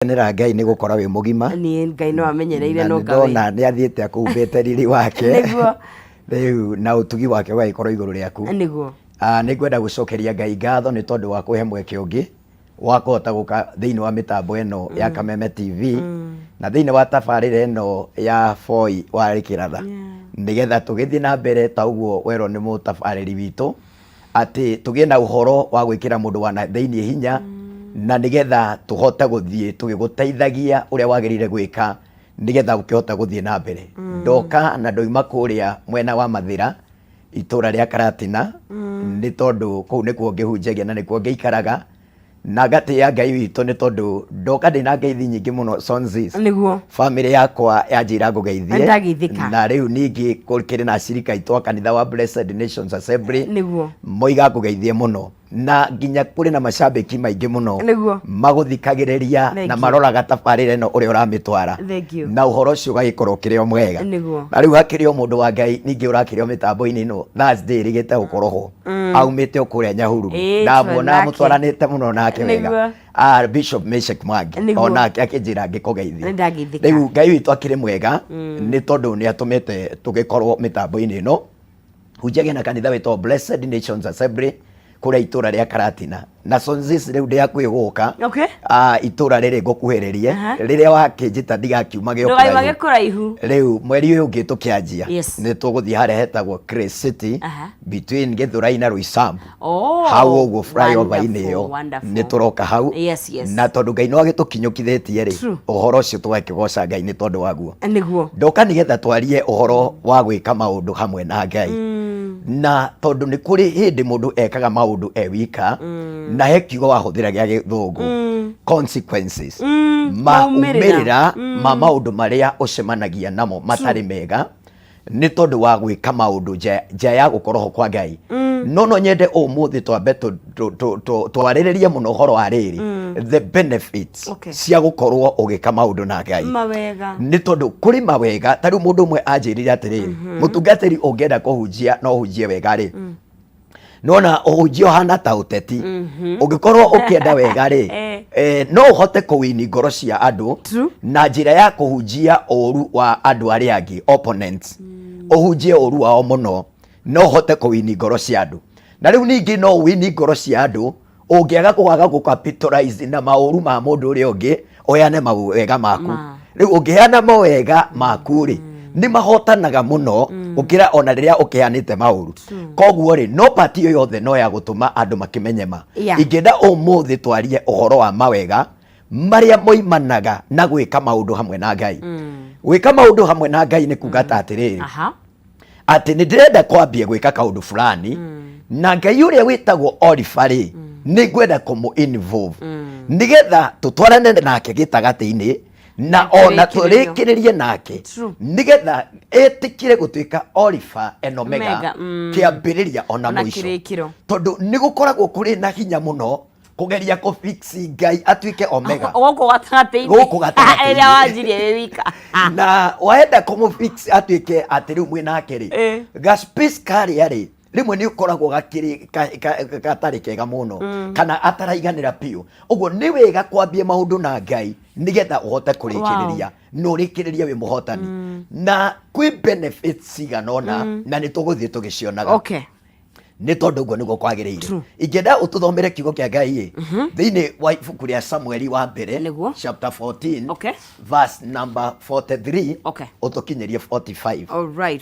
Kenera Ngai nĩ gũkora wĩ mũgima. Niĩ Ngai no amenyereire Na no nĩ ngawe. ndona nĩ athiĩte akũhumbĩte riri wake. Nĩguo. Rĩu na ũtugi wake ũgagĩkorwo igũrũ rĩaku. Nĩguo. Ah, nĩ ngwenda gũcokeria Ngai ngatho nĩ tondũ wa kũhe mweke ũngĩ wa kũhota gũka thĩinĩ wa mĩtambo ĩno ya Kameme TV na thĩinĩ wa tabarĩra ĩno ya Boy wa Rĩkĩratha nĩgetha tũgĩthiĩ na mbere ta ũguo werwo nĩ mũtabarĩri witũ atĩ tũgĩe na ũhoro wa gwĩkĩra mũndũ wa na thĩinĩ hinya na nĩgetha tũhote gũthiĩ tũgĩgũteithagia ũrĩa wagĩrĩire gwĩka nĩgetha ũkĩhote gũthiĩ na mbere. Ndoka na ndoima kũrĩa mwena wa Mathĩra itũra rĩa Karatina nĩ tondũ kũu nĩkuo ngĩhunjagia na nĩkuo ngĩikaraga na ngatĩĩa Ngai witũ nĩ tondũ ndoka ndĩna ngeithi nyingĩ mũno Sonzis. Nĩguo. Famĩlĩ yakwa yanjĩra ngũgeithie. Ndageithĩka. Na rĩu ningĩ kũrĩ na acirika aitũ a kanitha wa Blessed Nations Assembly. Nĩguo. Moiga ngũgeithie mũno na nginya kũrĩ na macambĩki maingĩ mũno Nĩguo. magũthikagĩrĩria Thank na you. maroraga tabarĩra ĩno ũrĩa ũramĩtwara Thank you. na ũhoro ũcio ũgagĩkorwo ũkĩrĩ o mwega. Nĩguo. Na rĩu hakĩrĩ o mũndũ wa Ngai ningĩ ũrakĩrĩ o mĩtambo-inĩ ĩno Thursday ĩrĩgĩte gũkorwo ho. Aumĩte o kũrĩa Nyahururu. Ĩĩ, Ndamuona twĩ nake. mũtwaranĩte mũno nake wega. Nĩguo. Ah, Bishop Meshak Mwangi Nĩguo. onake akĩnjĩra ngĩkũgeithie. Nĩndageithĩka. Rĩu Ngai witũ akĩrĩ mwega nĩ tondũ nĩ atũmĩte tũgĩkorwo mĩtambo-inĩ ĩno. Hunjagia na kanitha wĩtagwo Blessed Nations Assembly kũrĩa itũra rĩa Karatina. Na Sonzis rĩu ndĩ hakuhĩ gũka. Okay. Ah, itũra rĩrĩ ngũkuhĩrĩrie. Aha. Rĩrĩa wakĩnjĩta ndigakiuma gĩ o Ndũgaima kũraihu. gĩkũraihu. Rĩu mweri ũyũ ũngĩ tũkĩanjia Yes. nĩ tũgũthiĩ harĩa hetagwo Grace City Aha. between Gĩthũrai na Roysambu. Oh, Hau ũguo flyover-inĩ wonderful, ĩyo wonderful. nĩ tũroka hau. Yes. Na tondũ Ngai no agĩtũkinyũkithĩtie rĩ, True. ũhoro ũcio tũgakĩgoca Ngai nĩ tondũ waguo. Nĩguo. Ndoka nĩgetha twarie ũhoro wa gwĩka maũndũ hamwe na Ngai. Na tondũ nĩ kũrĩ hĩndĩ mũndũ ekaga maũndũ e wika na he kiugo wahũthĩra gĩa gĩthũngũ consequences maumĩrĩra ma maũndũ marĩa ũcemanagia namo matarĩ mega nĩ tondũ wa gwĩka maũndũ nja nja ya gũkorwo ho kwa Ngai. No no nyende ũmũthĩ twambe twarĩrĩrie mũno ũhoro wa rĩrĩ the benefits cia gũkorwo ũgĩka maũndũ na Ngai. Mawega. Nĩ tondũ kũrĩ mawega ta rĩu mũndũ ũmwe anjĩrire atĩrĩrĩ mũtungatĩri ũngĩenda kũhunjia no ũhunjie wega rĩ nona ũhunjia ũhana ta ũteti ũngĩkorwo ũkĩenda wega rĩ no ũhote kũwini ngoro cia andũ True. na njĩra ya kũhunjia ũru wa andũ arĩa angĩ opponents ũhunjie ũru wao mũno no ũhote kũwini ngoro cia andũ na rĩu ningĩ no ũwini ngoro cia andũ ũngĩaga kũaga gũ capitalize na maũru ma mũndũ ũrĩa ũngĩ ũheane mawega maku Ma. rĩu ũngĩheana mawega maku rĩ nĩ mahotanaga mũno gũkĩra ona rĩrĩa ũkĩheanĩte maũru koguo rĩ no pati ĩyo yothe no ya gũtũma andũ makĩmenye ma ingĩenda ũmũthĩ twarie ũhoro wa mawega marĩa moimanaga na gwĩka maũndũ hamwe na Ngai. Gwĩka maũndũ hamwe na Ngai nĩ kuga ta atĩrĩrĩ atĩ nĩ ndĩrenda kwambia gwĩka kaũndũ fulani na Ngai ũrĩa wĩtagwo Oliver rĩ nĩ ngwenda kũmũ involve nĩgetha tũtwarane nake gĩtagatĩ-inĩ na ona Tũrĩkĩrĩrio. tũrĩkĩrĩrie nake nĩgetha etĩkĩre gũtuĩka Oliver and Omega Omega, kĩambĩrĩria ona Ona mũico kĩrĩkĩro. tondũ nĩ gũkoragwo kũrĩ na hinya mũno kũgeria kũ fix Ngai atuĩke Omega Gũkũ gatagatĩ-inĩ. Gũkũ gatagatĩ-inĩ. Ĩrĩa wanjirie wĩ wika. Na waenda kũmũ fix atuĩke atĩ rĩu mwĩ nake rĩ ga space karĩa rĩ rĩmwe nĩ ũkoragwo gakĩrĩ gatarĩ kega mũno kana ataraiganĩra biũ ũguo nĩ wega kwambia maũndũ na Ngai nĩgetha ũhote kũrĩkĩrĩria na ũrĩkĩrĩrie wĩ mũhotani na kwĩ benefits cigana ũna na nĩ tũgũthiĩ tũgĩcionaga nĩ tondũ ũguo nĩguo kwagĩrĩire ingĩenda ũtũthomere kiugo kĩa Ngai ĩ thĩinĩ wa ibuku rĩa Samueli wa mbere Nĩguo. chapter 14 verse number 43 ũtũkinyĩrie 45. All right.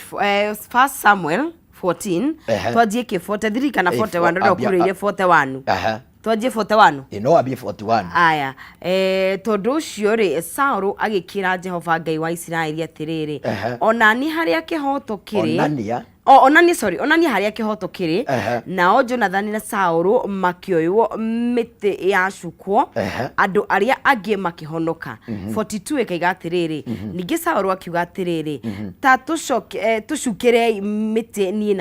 First Samuel 14 twanjie kĩ 43 kana 41 ndona ũkurĩire 41 twanjie 41. Ĩ, no wambie 41. Aya, tondũ ũcio rĩ Saũlũ agĩkĩra Jehova Ngai wa Isiraeli atĩrĩrĩ, onani harĩa kĩhoto kĩrĩ. Onania. O, onanie, sorry, onanie harĩa kĩhoto kĩrĩ. Nao Jonathani na Saũlũ makĩoywo mĩtĩ yacukwo, andũ arĩa angĩ makĩhonoka. 42 ĩkaiga atĩrĩrĩ, ningĩ Saũlũ akiuga atĩrĩrĩ, ta tũcukĩrei mĩtĩ niĩ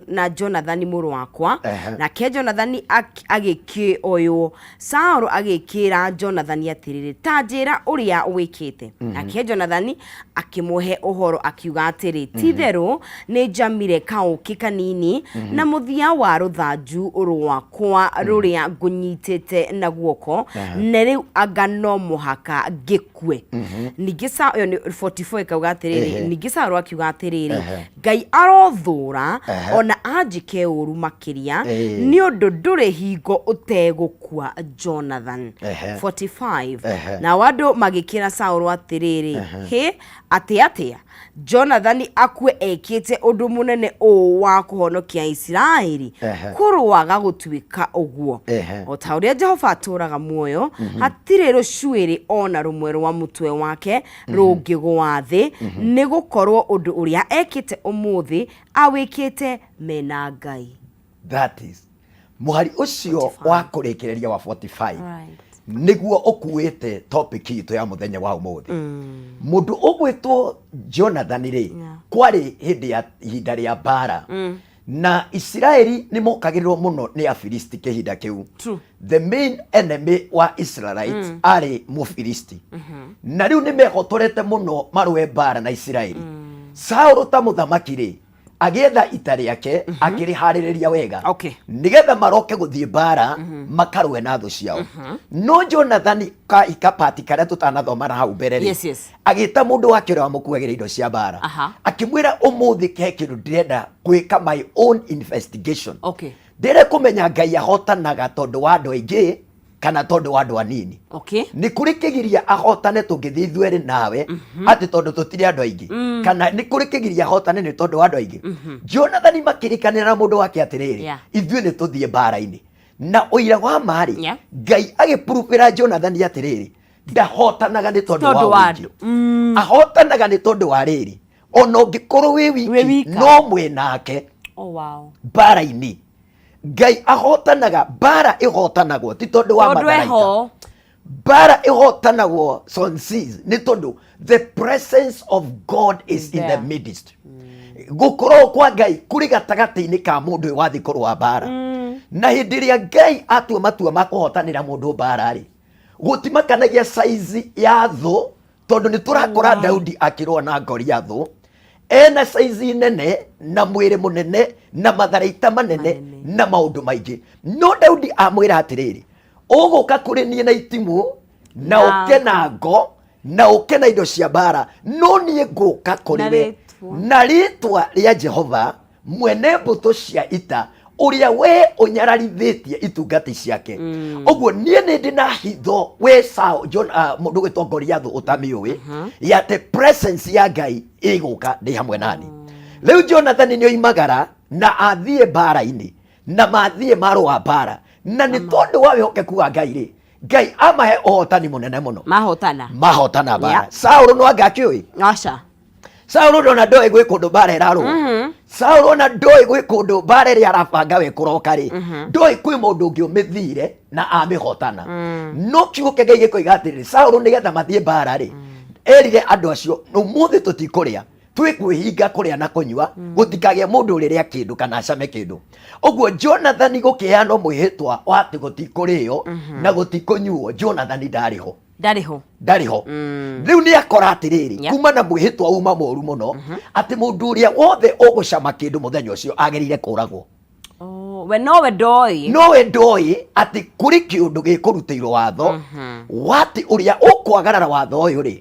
na Jonathani mũrũ wakwa. Nake Jonathani agĩkĩoywo. Saũlũ agĩkĩĩra Jonathani atĩrĩrĩ, Ta njĩĩra ũrĩa wĩkĩte. Nake Jonathani akĩmũhe ũhoro akiuga atĩrĩ, Ti-itherũ nĩnjamire Njamire kaũkĩ kanini na mũthia wa rũthanju rwakwa rũrĩa ngũnyitĩte na guoko, na rĩu anga no mũhaka ngĩkue. Ningĩ ĩyo nĩ 44 ĩkauga atĩrĩrĩ, ningĩ Saũlũ akiuga atĩrĩrĩ, Ngai arothũũra ona anjĩke ũũru makĩria, nĩ ũndũ ndũrĩ hingo ũtegũkua Jonathan. 45 Nao andũ magĩkĩra Saũlũ atĩrĩrĩ, Hĩ, atĩ atĩa? Jonathani akue ekĩte ũndũ mũnene ũũ wa kũhonokia Isiraeli? Kũroaga gũtuĩka ũguo! O ta ũrĩa Jehova atũũraga muoyo, hatirĩ rũcuĩrĩ o na rũmwe rwa mũtwe wake rũngĩgũa thĩ, nĩ gũkorũo ũndũ ũrĩa ekĩte ũmũthĩ awĩkĩte me na Ngai. That is mũhari ũcio 45. wa kũrĩkĩrĩria wa 45 nĩguo ũkuĩte topic itũ ya mũthenya wa ũmũthĩ. Mũndũ ũgwĩtwo Jonathan rĩ, kwarĩ hĩndĩ ya ihinda rĩa mbara na Isiraeli nĩ mokagĩrĩrwo mũno nĩ Afilisti kĩhinda kĩu. The main enemy wa Israelites arĩ Mũfilisti, na rĩu nĩ mehotorete mũno marũe mbara na Isiraeli. Saũlũ ta mũthamaki rĩ, agĩetha ita rĩake, akĩrĩharĩrĩria wega nĩgetha maroke gũthiĩ mbara makarũe na thũ ciao. No Jonathani ka ikapati karĩa tũtanathoma na hau mbere rĩ, agĩta mũndũ wake ũrĩa wamũkuagĩra indo cia mbara, akĩmwĩra, ũmũthĩ he kĩndũ ndĩrenda gwĩka, my own investigation. Ndĩrenda kũmenya Ngai ahotanaga tondũ wa andũ aingĩ kana tondũ wa andũ anini. Nĩ kũrĩ kĩgiria ahotane tũngĩthiĩ ithuerĩ nawe atĩ tondũ tũtirĩ andũ aingĩ, kana nĩ kũrĩ kĩgiria ahotane nĩ tondũ wa andũ aingĩ? Jonathani makĩrĩkanĩra na mũndũ wake atĩrĩrĩ, ithuĩ nĩ tũthiĩ mbara-inĩ. Na ũira wa ma-rĩ, Ngai agĩpurubĩra Jonathani atĩrĩrĩ, ndahotanaga nĩ tondũ Tondũ wa wa ũingĩ, ahotanaga nĩ tondũ wa rĩrĩ, ona ũngĩkorwo wĩ Wĩ wiki wika. no mwĩ nake mbara-inĩ. Ngai ahotanaga, mbara ĩhotanagwo ti tondũ wa Tondũ matharaita. Eho. Mbara ĩhotanagwo sonsis nĩ tondũ the presence of God is in the there. midst. Gũkorwo kwa Ngai kũrĩ gatagatĩ-inĩ ka mũndũ ũyũ wathiĩ kũrũa mbara. Na hĩndĩ ĩrĩa Ngai atua matua ma kũhotanĩra mũndũ mbara rĩ, gũtimakanagia saizi ya thũ, tondũ nĩ tũrakora Daudi akĩrũa na Goliathũ ena saizi nene na mwĩrĩ mũnene na matharaita manene Manene. na maũndũ maingĩ, no Daudi amwĩra atĩrĩrĩ, ũgũka kũrĩ niĩ na itimũ na Na ũke na ngo na ũke na indo cia mbara, no niĩ ngũka kũrĩ Na we rĩtwa. na rĩtwa rĩa Jehova mwene mbũtũ cia ita, ũrĩa we ũnyararithĩtie itungati ciake. Ũguo niĩ nĩ ndĩ na hitho we Saul, John, mũndũ gwĩtwo Goliathũ ũtamĩũĩ, ya atĩ presence ya Ngai ĩgũka ndĩ hamwe nani. Rĩu Jonathani nĩ oimagara na athiĩ mbara-inĩ, na mathiĩ marũa mbara, na nĩ tondũ wa wĩhokeku wa Ngai rĩ, Ngai amahe ũhotani mũnene mũno. Mahotana. Mahotana mbara. Saũlũ no anga akĩũĩ. Aca. Saũlũ ndona ndoĩ gwĩ kũndũ mbara ĩrarũa. Saũlũ ona ndoĩ gwĩ kũndũ mbara ĩrĩa arabanga we kũroka rĩ, ndoĩ kwĩ mũndũ ũngĩ ũmĩthire na amĩhotana. No kiugo kĩa Ngai gĩkoiga atĩrĩrĩ, Saũlũ nĩgetha mathiĩ mbara rĩ, erire andũ acio, ũmũthĩ tũtikũrĩa, twĩkwĩhinga kũrĩa na kũnyua, gũtikagĩe mũndũ ũrĩrĩa kĩndũ kana acame kĩndũ. Ũguo Jonathani gũkĩheanwo mwĩhĩtwa wa atĩ gũtikũrĩo na gũtikũnyuo, Jonathani ndarĩ ho. Ndarĩ ho. Ndarĩ ho. Rĩu nĩ akora atĩrĩrĩ, kuma na mwĩhĩtwa uma mũru mũno atĩ mũndũ ũrĩa wothe ũgũcama kĩndũ mũthenya ũcio agĩrĩire kũragwo. Oh, we nowe ndoĩ. Nowe ndoĩ atĩ kũrĩ kĩũndũ gĩkũrutĩirwo watho wa atĩ ũrĩa ũkwagarara watho ũyũ rĩ,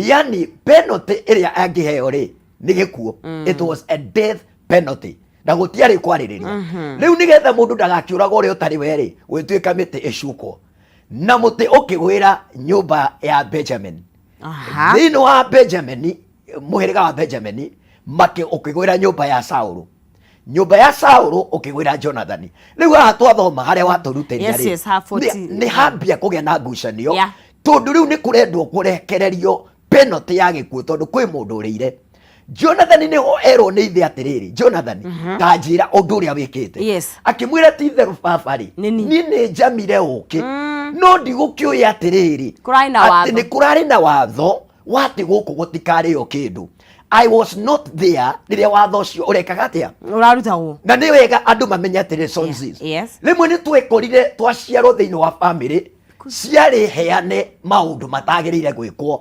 yani penalty ĩrĩa angĩheo rĩ nĩ gĩkuũ. It was a death penalty na gũtiarĩ kwarĩrĩria. Rĩu nĩgetha mũndũ ndagakĩũragwo ũrĩa ũtarĩ we rĩ, gwĩtuĩka mĩtĩ ĩcukwo na mũtĩ ũkĩgwĩra nyũmba ya Benjamin. Thĩinĩ wa Benjamini, mũhĩrĩga wa Benjamini, makĩ ũkĩgwĩra nyũmba ya Saũlũ, nyũmba ya Saũlũ ũkĩgwĩra Jonathani. Rĩu haha twathoma harĩa watũrutĩria rĩ, Yes, ha 40. nĩ hambia kũgĩa na ngucanio, tondũ rĩu nĩ kũrendwo kũrekererio penalty ya gĩkuũ tondũ kwĩ mũndũ ũrĩire. Jonathan nĩho erwo nĩ ithe atĩrĩrĩ, Jonathan, ta njĩra ũndũ ũrĩa wĩkĩte. Akĩmwĩra, ti itherũ baba rĩ, Nĩ niĩ. Niĩ nĩ njamire ũkĩ, no ndigũkĩũĩ atĩrĩrĩ Kũrarĩ na atĩ watho. nĩ kũrarĩ na watho wa atĩ gũkũ gũtikarĩo kĩndũ. I was not there rĩrĩa watho ũcio ũrekaga atĩa. Ũrarutagwo. Na nĩ wega andũ mamenye atĩrĩ, Sonsis, rĩmwe nĩ twekorire twaciarwo thĩinĩ wa famĩlĩ ciarĩ heane maũndũ matagĩrĩire gwĩkwo.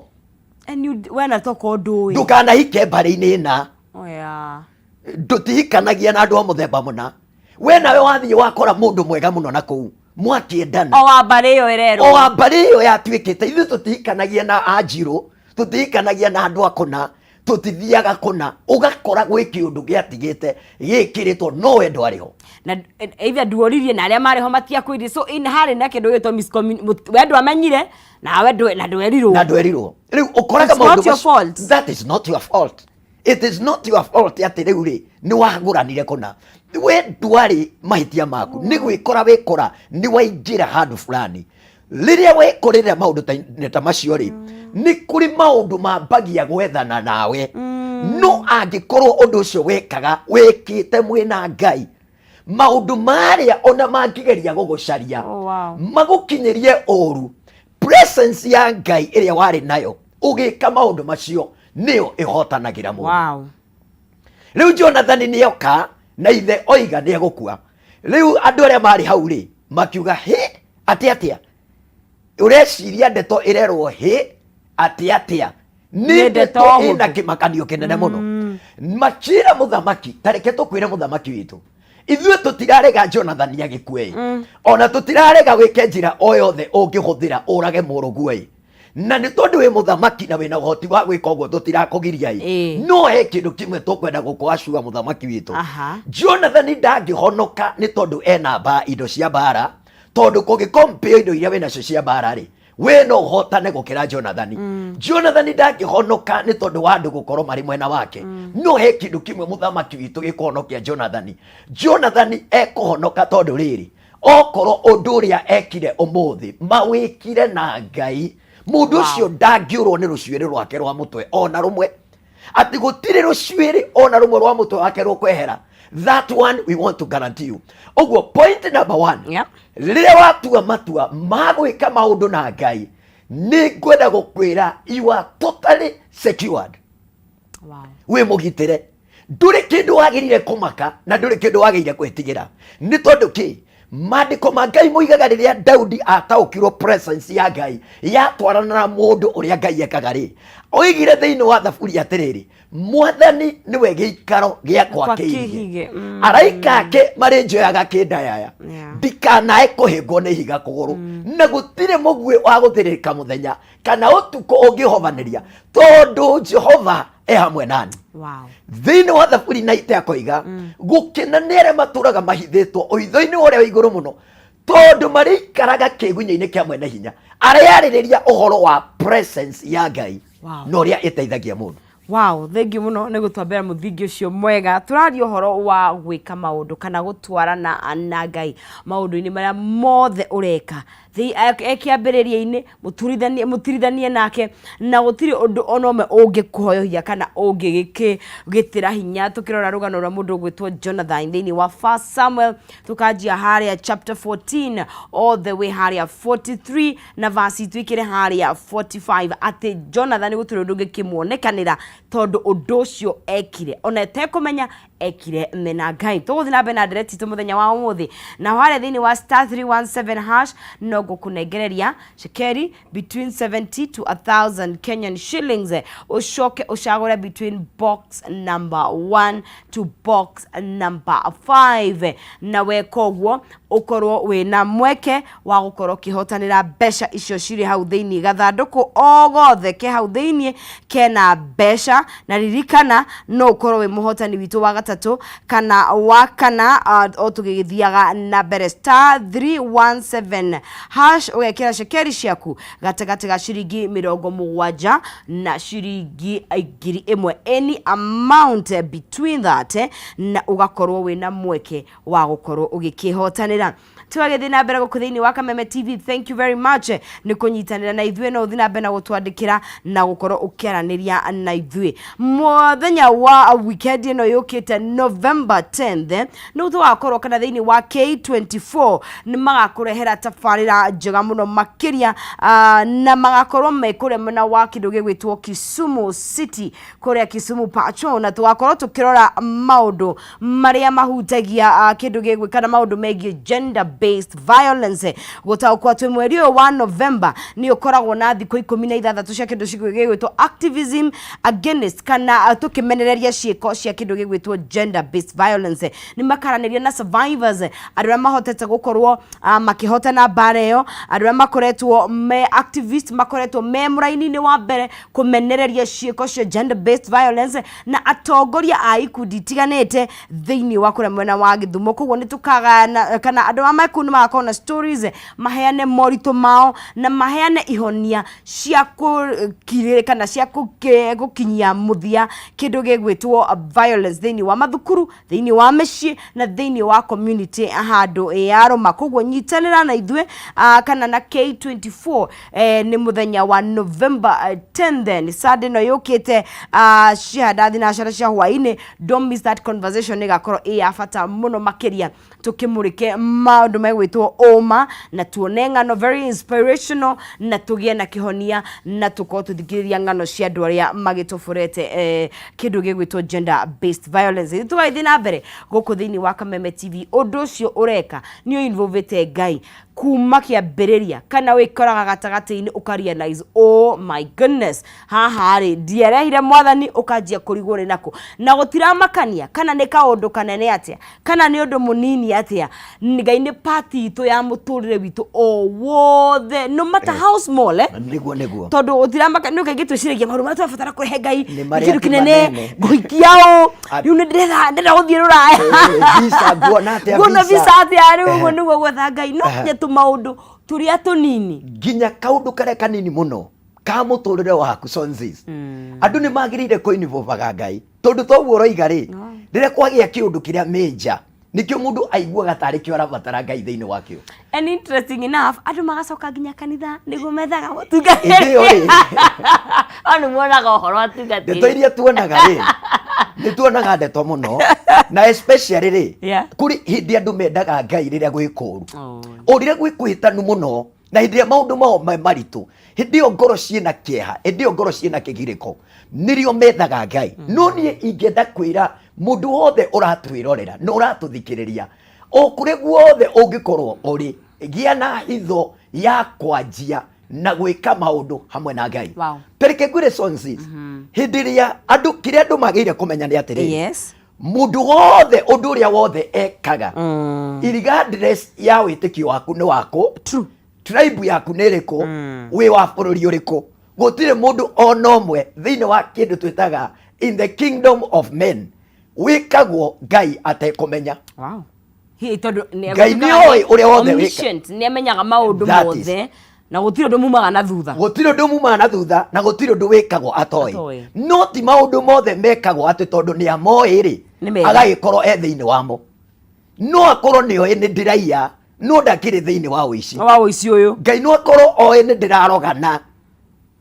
And you wena toko ndũĩ. Ndũkanahike mbarĩ-inĩ ĩna. Oh, yeah. Ndũtihikanagia na andũ a mũthemba mũna. We nawe wathiĩ wakora mũndũ mwega mũno na kũu mwakĩendana. O wa mbarĩ ĩyo ĩrerwo. O wa mbarĩ ĩyo yatuĩkĩte. Ithuĩ tũtihikanagia na anjirũ, tũtihikanagia na andũ a kũna, tũtithiaga kũna. Ũgakora gwĩ kĩũndũ gĩatigĩte gĩkĩrĩtwo no we ndwarĩ ho. Na either nduoririe na arĩa marĩ ho matiakwĩrire, so in harĩ na kĩndũ gĩtwo miscommunication. We ndwamenyire nawe na ndwerirwo. Na ndwerirwo. Rĩu ũkoraga It's not maũndũ your macio- fault. That is not your fault. It is not your fault atĩ rĩu rĩ nĩ wagũranire kũna. We ndwarĩ mahĩtia maku, nĩ gwĩkora wĩkora nĩ waingĩra handũ fulani. Rĩrĩa wekorera maũndũ ta macio rĩ, nĩ kũrĩ maũndũ mambagia gwethana nawe. No angĩkorwo ũndũ ũcio wekaga wĩkĩte mwĩna Ngai, maũndũ marĩa ona mangĩgeria gũgũcaria Oh, wow. magũkinyĩrie ũru, presence ya Ngai ĩrĩa warĩ nayo ũgĩka maũndũ macio nĩyo ĩhotanagĩra mũndũ. Rĩu Jonathan nĩoka na ithe oiga nĩegũkua. Rĩu andũ arĩa marĩ hau rĩ makiuga hĩ, atĩ atĩa ũreciria ndeto ĩrerwo hĩ atĩ atĩa? Nĩ Nĩ ndeto ndeto ĩna hũthũ. kĩmakanio kĩnene mũno. Makĩra mũthamaki, ta reke tũkwĩre mũthamaki witũ, ithuĩ tũtirarega Jonathan agĩkue ĩ, ona tũtirarega wĩke njĩra o yothe ũngĩhũthĩra ũrage mũrũguo ĩ, na nĩ tondũ wĩ mũthamaki na wĩna ũhoti wa gwĩka ũguo tũtirakũgiria ĩ. No he kĩndũ kĩmwe tũkwenda gũkũacua mũthamaki witũ. Jonathan ndangĩhonoka nĩ tondũ ena indo cia mbara, tondũ kũngĩkompeo indo iria wĩnacio cia mbara rĩ, we no ũhotane gũkĩra Jonathan. Jonathan ndangĩhonoka nĩ tondũ wa andũ gũkorwo marĩ mwena wake. No he kĩndũ kĩmwe mũthamaki witũ gĩkũhonokia Jonathan. Jonathan ekũhonoka tondũ rĩrĩ, okorwo ũndũ ũrĩa ekire ũmũthĩ mawĩkire na Ngai, mũndũ ũcio ndangĩũrwo nĩ rũcuĩrĩ rwake rwa mũtwe ona rũmwe, atĩ gũtirĩ rũcuĩrĩ ona rũmwe rwa mũtwe wake rũkwehera. That one we want to guarantee you. Ũguo point number one, rĩrĩa watua matua ma gwĩka maũndũ na Ngai, nĩ ngwenda gũkwĩra you are totally secured. Wĩ mũgitĩre, ndũrĩ kĩndũ wagĩrĩire kũmaka na ndũrĩ kĩndũ wagĩrĩire gwĩtigĩra. Nĩ tondũ kĩ? Maandĩko ma Ngai moigaga rĩrĩa Daudi ataũkirwo presence ya Ngai yatwarana na mũndũ ũrĩa Ngai ekaga rĩ, oigire thĩinĩ wa Thaburi atĩrĩrĩ, Mwathani nĩwe gĩikaro gĩakwa Kwa kĩirige, kĩhige. Araika ake marĩnjoyaga kĩndayaya, ndikanae kũhĩngwo nĩ ihiga kũgũrũ, na gũtirĩ mũguĩ wa gũthĩrĩka mũthenya kana ũtukũ ũngĩhovanĩria, tondũ Jehova e hamwe nani. Thĩinĩ wa Thaburi na ite akoiga, gũkena nĩ arĩa matũraga mahithĩtwo ũitho-inĩ wa ũrĩa wĩ igũrũ mũno, tondũ marĩikaraga kĩgunyĩ-inĩ kĩa mwene hinya. Areyarĩrĩria ũhoro wa presence ya Ngai na ũrĩa ĩteithagia mũndũ. Wow, thank you mũno nĩ gũtwambĩra mũthingi ũcio mwega. Tũraria ũhoro wa gwĩka maũndũ kana gũtwarana na Ngai maũndũ-inĩ marĩa mothe ũreka. Kĩambĩrĩria-inĩ mũtirithanie nake, na gũtirĩ ũndũ ona ũmwe ũngĩkũhoyohia kana ũngĩgĩtĩra hinya. Tũkĩrora rũgano rwa mũndũ ũgwĩtwo Jonathan thĩinĩ wa 1 Samuel, tũkanjia harĩa chapter 14 all the way harĩa 43 na verse itũ ikĩrĩ harĩa 45, atĩ Jonathan gũtirĩ ũndũ ũngĩkĩmuonekanĩra tondũ ũndũ ũcio ekire ona etekũmenya ekire mena Ngai. Tũgũthiĩ na mbere na ndereti itũ mũthenya wa ũmũthĩ, na harĩa thĩinĩ wa star 317 hash no ngũkũnengereria cekeri between 70 to 1000 Kenyan shillings, ũcoke ũcagũre between box number 1 to box number 5, na weka ũguo ũkorwo wĩna mweke wa gũkorwo ũkĩhotanĩra mbeca icio cirĩ hau thĩinĩ. Gathandũkũ o gothe ke hau thĩinĩ kena mbeca, na ririkana no ũkorwo wĩ mũhotani witũ wa gatatũ kana wa kana, o tũgĩgĩthiaga na mbere. Star 317 hash, ũgekĩra cekeri ciaku gatagatĩ ga ciringi 70 na ciringi 1000, any amount between that, na ũgakorwo wĩna mweke wa gũkorwo ũgĩkĩhotanĩra. Tũgagĩthiĩ na mbere gũkũ thĩinĩ wa Kameme TV. Thank you very much nĩ kũnyitanĩra na ithuĩ. No ũthiĩ na mbere na gũtwandĩkĩra na gũkorwo ũkĩaranĩria na ithuĩ. Mũthenya wa weekend ĩno yũkĩte, November 10th, nĩ tũgakorwo kana thĩinĩ wa K24 nĩ magakũrehera tabarĩra njega mũno makĩria, na magakorwo me kũrĩa mwena wa kĩndũ gĩgwĩtwo Kisumu City, kũrĩa Kisumu Pacho, na tũgakorwo tũkĩrora maũndũ marĩa mahutagia kĩndũ gĩgwĩ kana maũndũ megiĩ gender based violence. Gũtaũkwo atĩ mweri ũyũ wa November nĩ ũkoragwo na thikũ 16 cia kĩndũ gĩgwĩtwo activism against kana tũkĩmenereria ciĩko cia kĩndũ gĩgwĩtwo gender based violence. Nĩ makaranĩria na survivors, andũ arĩa mahotete gũkorwo makĩhotana mbara ĩyo, andũ arĩa makoretwo me activist, makoretwo me mũraini-inĩ wa mbere kũmenereria ciĩko cia gender based violence, na atongoria a ikundi itiganĩte thĩinĩ wa kũrĩa mwena wa Gĩthumo. Koguo nĩ tũkagayana kana andũ a mekũu nĩ magakorwo na stories, maheane moritũ mao na maheane ihonia cia kũkirĩ kana cia gũkinyia mũthia kĩndũ gĩgwĩtwo violence thĩinĩ wa mathukuru, thĩinĩ wa mĩciĩ na thĩinĩ wa community handũ yarũma. Koguo nyitanĩra na ithuĩ kana na K24. Nĩ mũthenya wa November 10th, nĩ Sunday ĩno yũkĩte, cia thinacara cia hwaĩ-inĩ. Don't miss that conversation, ĩgakorwo ĩ ya bata mũno makĩria, tũkĩmũrĩke maũndũ megwĩtwo ũma na tuone ng'ano very inspirational na tũgĩe na kĩhonia na tũkorwo tũthikĩrĩria ng'ano cia andũ arĩa magĩtoborete kĩndũ gĩgwĩtwo gender based violence. Tũgagĩthiĩ na mbere gũkũ thĩinĩ wa Kameme TV. Ũndũ ũcio ũreka nĩ ũinvolvĩte Ngai kuma kĩambĩrĩria kana wĩkoraga gatagatĩ-inĩ ũka realize, "Oh my goodness, haha rĩ ndierehire Mwathani," ũkanjia kũrigwo nĩ nakũ. Na gũtiramakania kana nĩ kaũndũ kanene atĩa kana nĩ ũndũ mũnini atĩa, Ngai nĩ part itũ ya mũtũrĩre witũ o wothe, no matter how small, eh? Niguo. Tondũ gũtiramaka nĩ kaingĩ twĩciragia maũndũ marĩa tũrabatara kũrehe Ngai Nĩ marĩa kĩndũ ti kĩnene, manene. ngũhikia ũ, rĩu nĩ ndĩrenda gũthiĩ rũraya. Visa, nguona atĩa? Nguona visa? Visa atĩa rĩu? Ũguo nĩguo gwetha Ngai no nginya tũmaũndũ tũrĩa tũnini. Nginya kaundu karĩa kanini mũno ka mũtũrĩre waku, Sonsis, andũ nĩ magĩrĩire kũinvolvaga Ngai, tondũ toguo ũroiga rĩ, rĩrĩa kwagĩa kĩũndũ kĩrĩa major, nĩkĩo mũndũ aiguaga tarĩ kĩo arabatara Ngai thĩinĩ wakĩo. And interesting enough, andũ magacoka nginya kanitha nĩguo methaga mũtungatĩri. Ĩndĩ ĩyo rĩ, o nĩ muonaga ũhoro wa ndeto tungatĩri. iria tuonaga rĩ, nĩ tuonaga ndeto mũno, na especially rĩ, kũrĩ hĩndĩ andũ mendaga Ngai rĩrĩa gwĩ kũũru, o rĩrĩa gwĩ kũhĩtanu mũno na hĩndĩ ĩrĩa maũndũ mao me maritũ, hĩndĩ ĩyo ngoro ciĩna kĩeha, hĩndĩ ĩyo ngoro ciĩna kĩgirĩko, nĩrĩo methaga Ngai. No niĩ ingĩenda kwĩra mũndũ wothe ũratwĩrorera na ũratũthikĩrĩria, o kũrĩa guothe ũngĩkorwo ũrĩ, gĩa na hitho ya kwanjia na gwĩka maũndũ hamwe na Ngai. Tareke ngwĩre, Sonsis, hĩndĩ ĩrĩa andũ, kĩrĩa andũ magĩrĩire kũmenya nĩ atĩrĩrĩ, mũndũ wothe, ũndũ ũrĩa wothe ekaga, irregardless ya wĩtĩkio waku nĩ wakũ, tribe yaku nĩ ĩrĩkũ, wĩ wa bũrũri ũrĩkũ, gũtirĩ mũndũ ona ũmwe thĩinĩ wa kĩndũ twĩtaga in the kingdom of men wĩkagwo Ngai atekũmenya. Wow. Hihi tondũ Ngai nĩ oĩ ũrĩa wothe wĩka. Omniscient, nĩ amenyaga maũndũ That is. mothe na gũtirĩ ũndũ mumaga na thutha. Gũtirĩ ũndũ mumaga na thutha na gũtirĩ ũndũ wĩkagwo atoĩ. Atoĩ. No ti maũndũ mothe mekagwo atĩ tondũ nĩ amoĩ rĩ, Nĩ mega. agagĩkorwo e thĩinĩ wamo. No akorwo nĩ oĩ nĩ ndĩraiya, no ndakĩrĩ thĩinĩ wa ũici. Wa ũici ũyũ. Ngai no akorwo oĩ nĩ ndĩrarogana,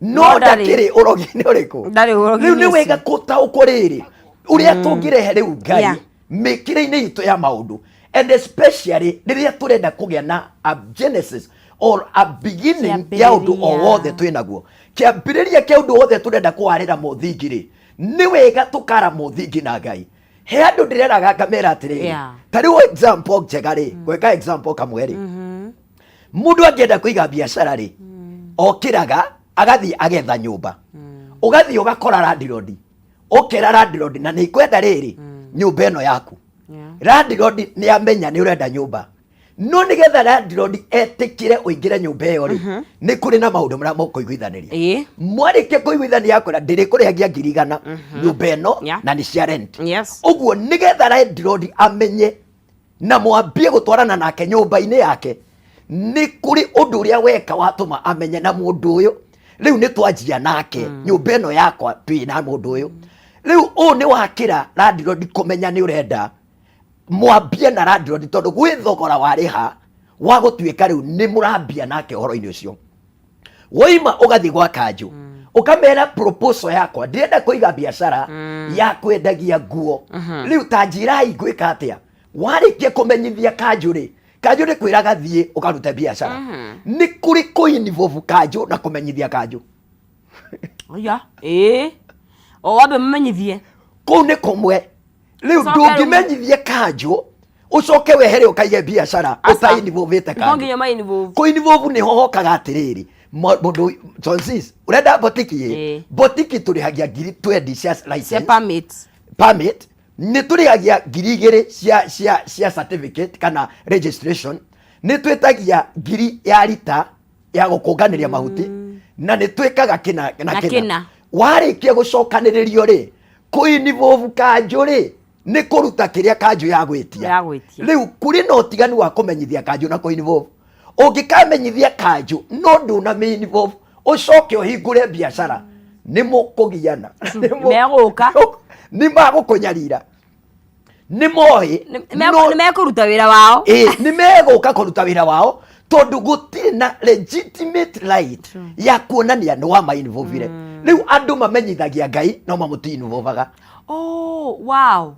no No ndarĩ. ndakĩrĩ ũrogi-inĩ ũrĩkũ. Ndarĩ ũrogi-inĩ Rĩu nĩ ũcio. wega gũtaũkwo rĩrĩ ũrĩa tũngĩrehe rĩu Ngai mĩkĩre-inĩ itũ ya maũndũ, and especially rĩrĩa tũrenda kũgĩa na a genesis or a beginning ya ũndũ o Kĩambĩrĩria. wothe twĩ naguo, kĩambĩrĩria kĩa ũndũ wothe tũrenda kũwarĩra mũthingi rĩ, nĩ wega tũkara mũthingi na Ngai. He andũ ndĩreraga ngamera atĩrĩrĩ, ta rĩu example njega rĩ, gwĩka example kamwe rĩ, mũndũ angĩenda kũiga biacara rĩ, okĩraga agathiĩ agetha nyũmba, ũgathiĩ ũgakora landlord, ũkera landlord na nĩ ngwenda rĩrĩ nyũmba ĩno yaku. Landlord nĩ amenya nĩ ũrenda nyũmba, no nĩgetha landlord etĩkĩre ũingĩre nyũmba ĩyo rĩ, nĩ kũrĩ na maũndũ marĩa mũkũiguithanĩria. Mwarĩkia kũiguithania, akwĩra ndĩrĩkũrĩhagia 100,000 nyũmba ĩno, na nĩ cia rent. Ũguo nĩgetha landlord amenye na mwambie gũtwarana nake nyũmba-inĩ yake, nĩ kũrĩ ũndũ ũrĩa weka watũma amenye na mũndũ ũyũ rĩu nĩ twanjia nake nyũmba ĩno yakwa, twĩ na mũndũ ũyũ rĩu. Ũũ nĩ wakĩra landlord kũmenya nĩ ũrenda mwambie na landlord, tondũ gwĩ thogora warĩha wa gũtuĩka rĩu nĩ mũrambia nake ũhoro-inĩ ũcio. Woima ũgathiĩ gwa kanjũ, ũkamera proposal yakwa, ndĩrenda kũiga biacara ya kwendagia nguo, rĩu ta njĩrai ngwĩka atĩa. Warĩkia kũmenyithia kanjũ rĩ, kanjũ nĩ kwĩraga thiĩ ũkarute biacara. Nĩ kũrĩ kũinvolve kanjũ na kũmenyithia kanjũ. Oya, ĩĩ. O wambe mũmenyithie. Kũu nĩ kũmwe rĩu. Ũcoke rĩu- Ndũngĩmenyithia kanjũ Ũcoke wehere ũkaige biacara Aca. ũtainvolvĩte No kanjũ. nginya ma involve. Kũinvolve nĩho hokaga atĩrĩrĩ, mũndũ Francis ũrenda botiki ĩ? Ĩĩ. Botiki tũrĩhagia ngiri 20 cia Cia license, permit. Permit nĩ tũrĩhagia 2000 cia certificate kana registration, nĩ twĩtagia ngiri ya rita ya gũkũnganĩria mahuti, na nĩ twĩkaga kĩna na Na kĩna. Kĩna. Warĩkia gũcokanĩrĩrio rĩ, kũinvolve kanjũ rĩ, nĩ kũruta kĩrĩa kanjũ ya gwĩtia. Ya gwĩtia. Rĩu kũrĩ na ũtiganu wa kũmenyithia kanjũ na kũinvolve. Ũngĩkamenyithia kanjũ no ndũnamĩinvolve, ũcoke ũhingũre biacara, nĩ mũkũgiana. Megũka. Nĩ magũkũnyarira, nĩ moĩ. Nĩ mekũruta wĩra wao. Ĩ, nĩ megũka kũruta wĩra wao tondũ gũtirĩ na legitimate right ya kuonania nĩ wamainvolvire. Rĩu andũ mamenyithagia Ngai no mamũti-involvaga. Oh, wow.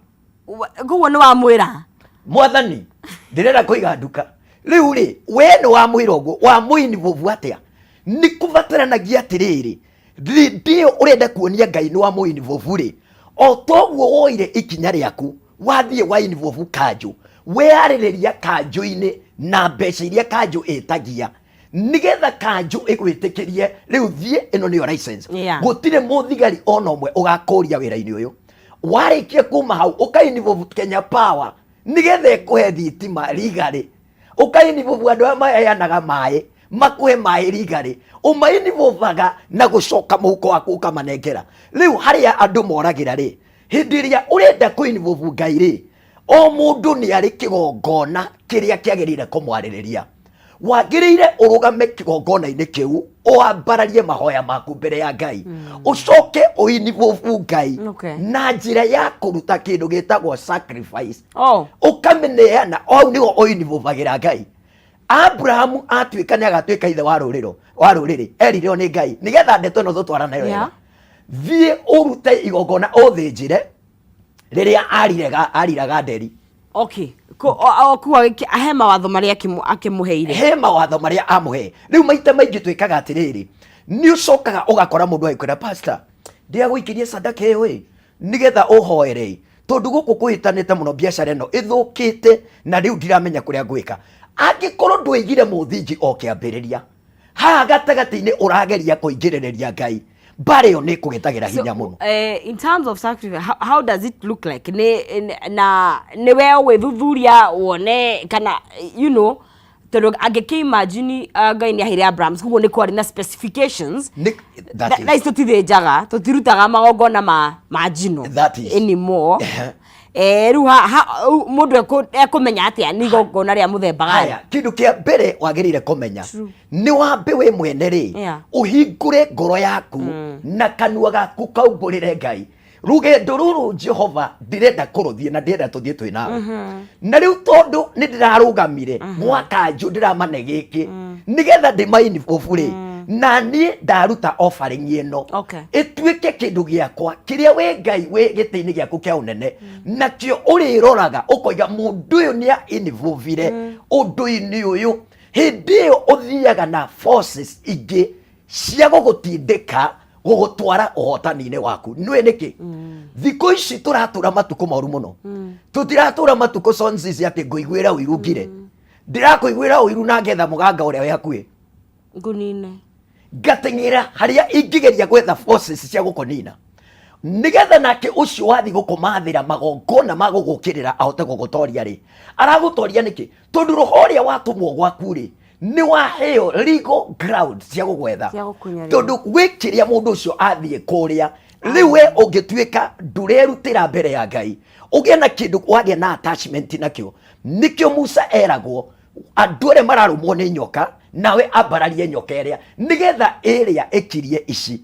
Koguo nĩ wamwĩra. Mwathani, ndĩrenda kũiga nduka. Rĩu rĩ, we nĩ wamwĩra ũguo, wamũinvolve atĩa? Nĩ kũbataranagia atĩrĩrĩ, hĩndĩ ĩyo ũrenda kuonia Ngai nĩ wamũinvolve rĩ, o toguo woire ikinya rĩaku wathiĩ wa involve kanjũ, weyarĩrĩria kanjũ-inĩ na mbeca iria kanjũ ĩtagia nigetha kanjũ ĩgwĩtĩkĩrie rĩu thiĩ, ĩno nĩyo license. Gũtirĩ mũthigari ona ũmwe ũgakũria wĩra-inĩ ũyũ. Warĩkia kuma hau, ũkainvolve Kenya Power nigetha ĩkũhe thitima rigarĩ, ũkainvolve andũ arĩa maheanaga maĩ makũhe maĩ rigarĩ, ũmainvolvaga na gũcoka mũhuko waku ũkamanengera. Rĩu harĩa andũ moragĩra rĩ, hĩndĩ ĩrĩa ũrenda kũinvolve Ngai rĩ, o mũndũ nĩ arĩ kĩgongona kĩrĩa kĩagĩrĩire kũmwarĩrĩria. Wagĩrĩire ũrũgame kĩgongona-inĩ kĩu, ũambararie mahoya maku mbere ya Ngai, ũcoke ũinvolve Ngai na njĩra ya kũruta kĩndũ gĩtagwo sacrifice. Ũkamĩneana o hau nĩho ũinvolvagĩra Ngai. Abrahamu atuĩka nĩ agatuĩka ithe wa rũrĩrĩ wa rũrĩrĩ, erirwo nĩ Ngai nĩgetha ndeto ĩno tũtwarane wega, thiĩ ũrute igongona ũthĩnjĩre rĩrĩa ariraga nderi. Okay. Kuga he mawatho marĩa akĩmũheire. He mawatho marĩa amũhe. Rĩu maita maingĩ twĩkaga atĩrĩrĩ, nĩ ũcokaga ũgakora mũndũ agĩkwĩra, "Pastor, ndĩragũikĩria sadaka ĩyo ĩ nĩgetha ũhoere ĩ, tondũ gũkũ kũhĩtanĩte mũno, biacara ĩno ĩthũkĩte na rĩu ndiramenya kũrĩa ngwĩka." Angĩkorwo ndũigire mũthingi o kĩambĩrĩria, haha gatagatĩ-inĩ ũrageria kũingĩrĩrĩria Ngai, mbara ĩyo nĩ ĩkũgĩtagĩra hinya mũno. In terms of sacrifice, how does it look like? Nĩ na nĩ we ũgwĩthuthuria wone kana tondũ angĩkĩ imagine Ngai nĩ aheire Abraham, koguo nĩ kwarĩ na specifications. That is. Thaa ici tũtithĩnjaga, tũtirutaga magongona ma njino That is. anymore. Rĩu mũndũ ekũmenya atĩa nĩ igongona rĩa mũthemba gani? Haya, kĩndũ kĩa mbere wagĩrĩire kũmenya nĩ wambe wĩ mwene rĩ, ũhingũre ngoro yaku na kanua gaku kaumbũrĩre Ngai, rũgendo rũrũ Jehova ndĩrenda kũrũthiĩ na ndĩrenda tũthiĩ twĩ nawe. Na rĩu tondũ nĩ ndĩrarũgamire mwaka njũ ndĩramane gĩkĩ nĩgetha ndĩmainvolve rĩ, na niĩ ndaruta offering ĩno ĩtuĩke kĩndũ gĩakwa kĩrĩa we Ngai wĩ gĩtĩ-inĩ gĩaku kĩa ũnene nakĩo ũrĩroraga ũkoiga mũndũ ũyũ nĩ involvire ũndũ-inĩ ũyũ. Hĩndĩ ĩyo ũthiaga na forces ingĩ cia gũgũtindĩka gũgũtwara ũhotani-inĩ waku. Nĩũĩ nĩkĩ? Thikũ ici tũratũra matukũ moru mũno. Tũtiratũra matukũ sonsis atĩ ngũiguĩra ũiru ngire. Ndĩrakũiguĩra ũiru na ngetha mũganga ũrĩa wĩ hakuhĩ Ngũnine. Ngateng'era harĩa ingĩgeria gwetha forces cia gũkũnina nĩgetha nake ũcio wathiĩ gũkũmathĩra magongona ma gũgũkĩrĩra ahote gũgũtoria rĩ, aragũtoria nĩkĩ? Tondũ roho ũrĩa watũmwo gwaku rĩ, nĩ waheo legal ground cia gũgwetha. Cia gũkũnyarira. Tondũ gwĩ kĩrĩa mũndũ ũcio athiĩ kũrĩa. Rĩu we ũngĩtuĩka ndũrerutĩra mbere ya Ngai, ũgĩe na kĩndũ wagĩa na attachment nakĩo. Nĩkĩo Musa eragwo andũ arĩa mararũmwo nĩ nyoka, nawe ambararie nyoka ĩrĩa nĩgetha ĩrĩa ĩkirie ici.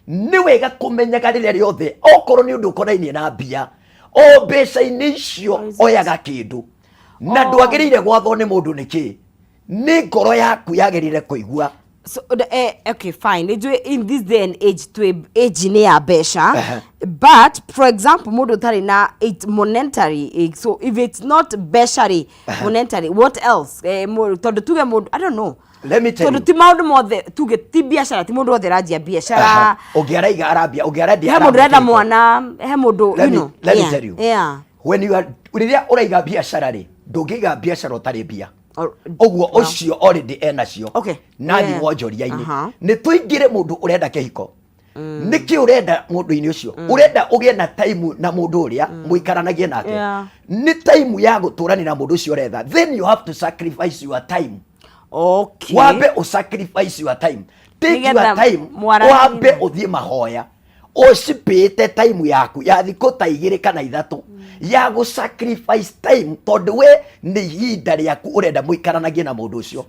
Nĩ wega kũmenyaga rĩrĩa rĩothe okorwo nĩ ũndũ ũkonainie na mbia, o mbeca-inĩ icio oyaga kĩndũ na ndwagĩrĩire gwathwo nĩ mũndũ. Nĩkĩ? Nĩ ngoro yaku yagĩrĩire kũigua. So, okay, fine. Nĩnjũĩ in this day and age twĩ age-inĩ ya mbeca. But for example, mũndũ ũtarĩ na it monetary, so if it's not mbeca rĩ, monetary, what else? Tondũ tuge mũndũ, I don't know. Let me tell Tondũ you. ti maũndũ mothe, tuge ti biacara, ti mũndũ wothe aranjia biacara. Ũngĩ araiga arambia, ũngĩ arendia He mũndũ arambia ũretha kĩrĩko. mwana, he mũndũ, Let you me, know. let me tell you. When you are, rĩrĩa ũraiga biacara rĩ, Ndũngĩiga biacara ũtarĩ mbia. Ũguo ũcio already enacio. Nathiĩ wonjoria-inĩ. Nĩ tũingĩre mũndũ ũrenda kĩhiko. Nĩkĩ ũrenda mũndũ-inĩ ũcio? Ũrenda ũgĩe na time na mũndũ ũrĩa mũikaranagie nake. Nĩ time ya gũtũrania na mũndũ ũcio ũretha. Then you have to sacrifice your time. Wambe ũ sacrifice your time. Take your Nĩgetha time. mwaranĩrie. Wambe ũthiĩ mahoya. Ũcipĩte time yaku ya thikũ ta 2 kana 3 ya gũ sacrifice time, tondũ we nĩ ihinda rĩaku ũrenda mũikaranagie na mũndũ ũcio.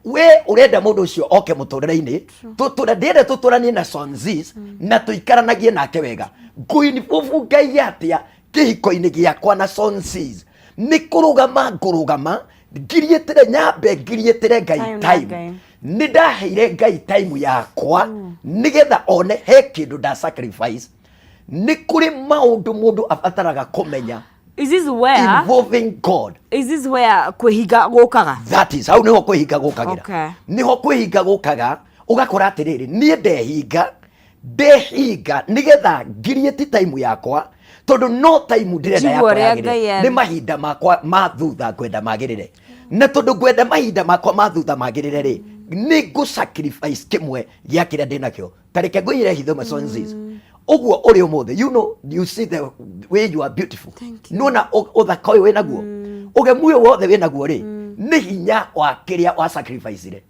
We ũrenda mũndũ ũcio oke mũtũrĩre-inĩ. Tũtũra, ndĩrenda tũtũranie na Sonzis na tũikaranagie nake wega. Ngũinvolve Ngai atĩa kĩhiko-inĩ gĩakwa na Sonzis? Nĩ kũrũgama ngũrũgama ngiriĩtĩre, nyambe ngiriĩtĩre Ngai Time na time. Ngai. Nĩ ndaheire Ngai time yakwa nĩgetha one he kĩndũ nda sacrifice. Nĩ kũrĩ maũndũ mũndũ abataraga kũmenya Is this where involving God. Is this where kwĩhinga gũkaga? That is, hau nĩho kwĩhinga gũkagĩra. Nĩho kwĩhinga gũkaga, ũgakora atĩrĩrĩ, niĩ ndehinga, ndehinga nĩgetha ngiriĩti time yakwa, tondũ no time ndĩrenda Njigua yakwa ũrĩa yagĩrĩre. Ngai Nĩ mahinda makwa ma thutha ngwenda magĩrĩre, na tondũ ngwenda mahinda makwa ma thutha magĩrĩre rĩ, nĩ ngũ sacrifice kĩmwe gĩa kĩrĩa ndĩnakĩo. Ta reke ngũiyĩre hitho Masonzis. Ũguo ũrĩ ũmũthĩ, you know, you see the way you are beautiful. Thank you. Nĩwona ũthaka ũyũ wĩnaguo, ũgemu ũyũ wothe wĩnaguo rĩ, nĩ hinya wa kĩrĩa wa sacrifice-ire.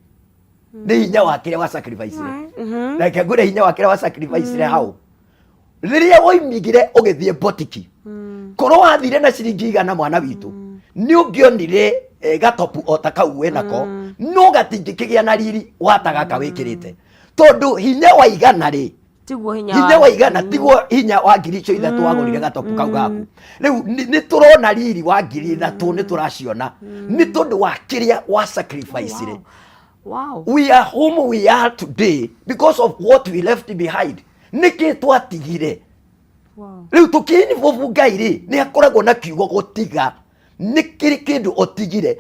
Nĩ hinya wa kĩrĩa wa sacrifice-ire. Reke ngwĩre hinya wa kĩrĩa wa sacrifice-ire hau. Rĩrĩa woimigire ũgĩthiĩ botiki, korwo wathire na ciringi 100 mwana witũ, nĩ ũngĩonire gatopu o ta kau wĩnako, no gatingĩkĩgĩa na riri wa ta gaka wĩkĩrĩte, tondũ hinya wa 100 rĩ, Tiguo hinya hinya wa 100 tiguo hinya wa ngiri icio 3 wagũrire gatopu kau gaku. Rĩu nĩ tũrona riri wa ngiri 3, nĩ tũraciona nĩ tondũ wa kĩrĩa wa sacrifice rĩ. We are whom we are today because of what we left behind. Nĩkĩ twatigire? Rĩu tũkĩinvolve Ngai rĩ, nĩ akoragwo na kiugo gũtiga. Nĩ kĩrĩ kĩndũ ũtigire.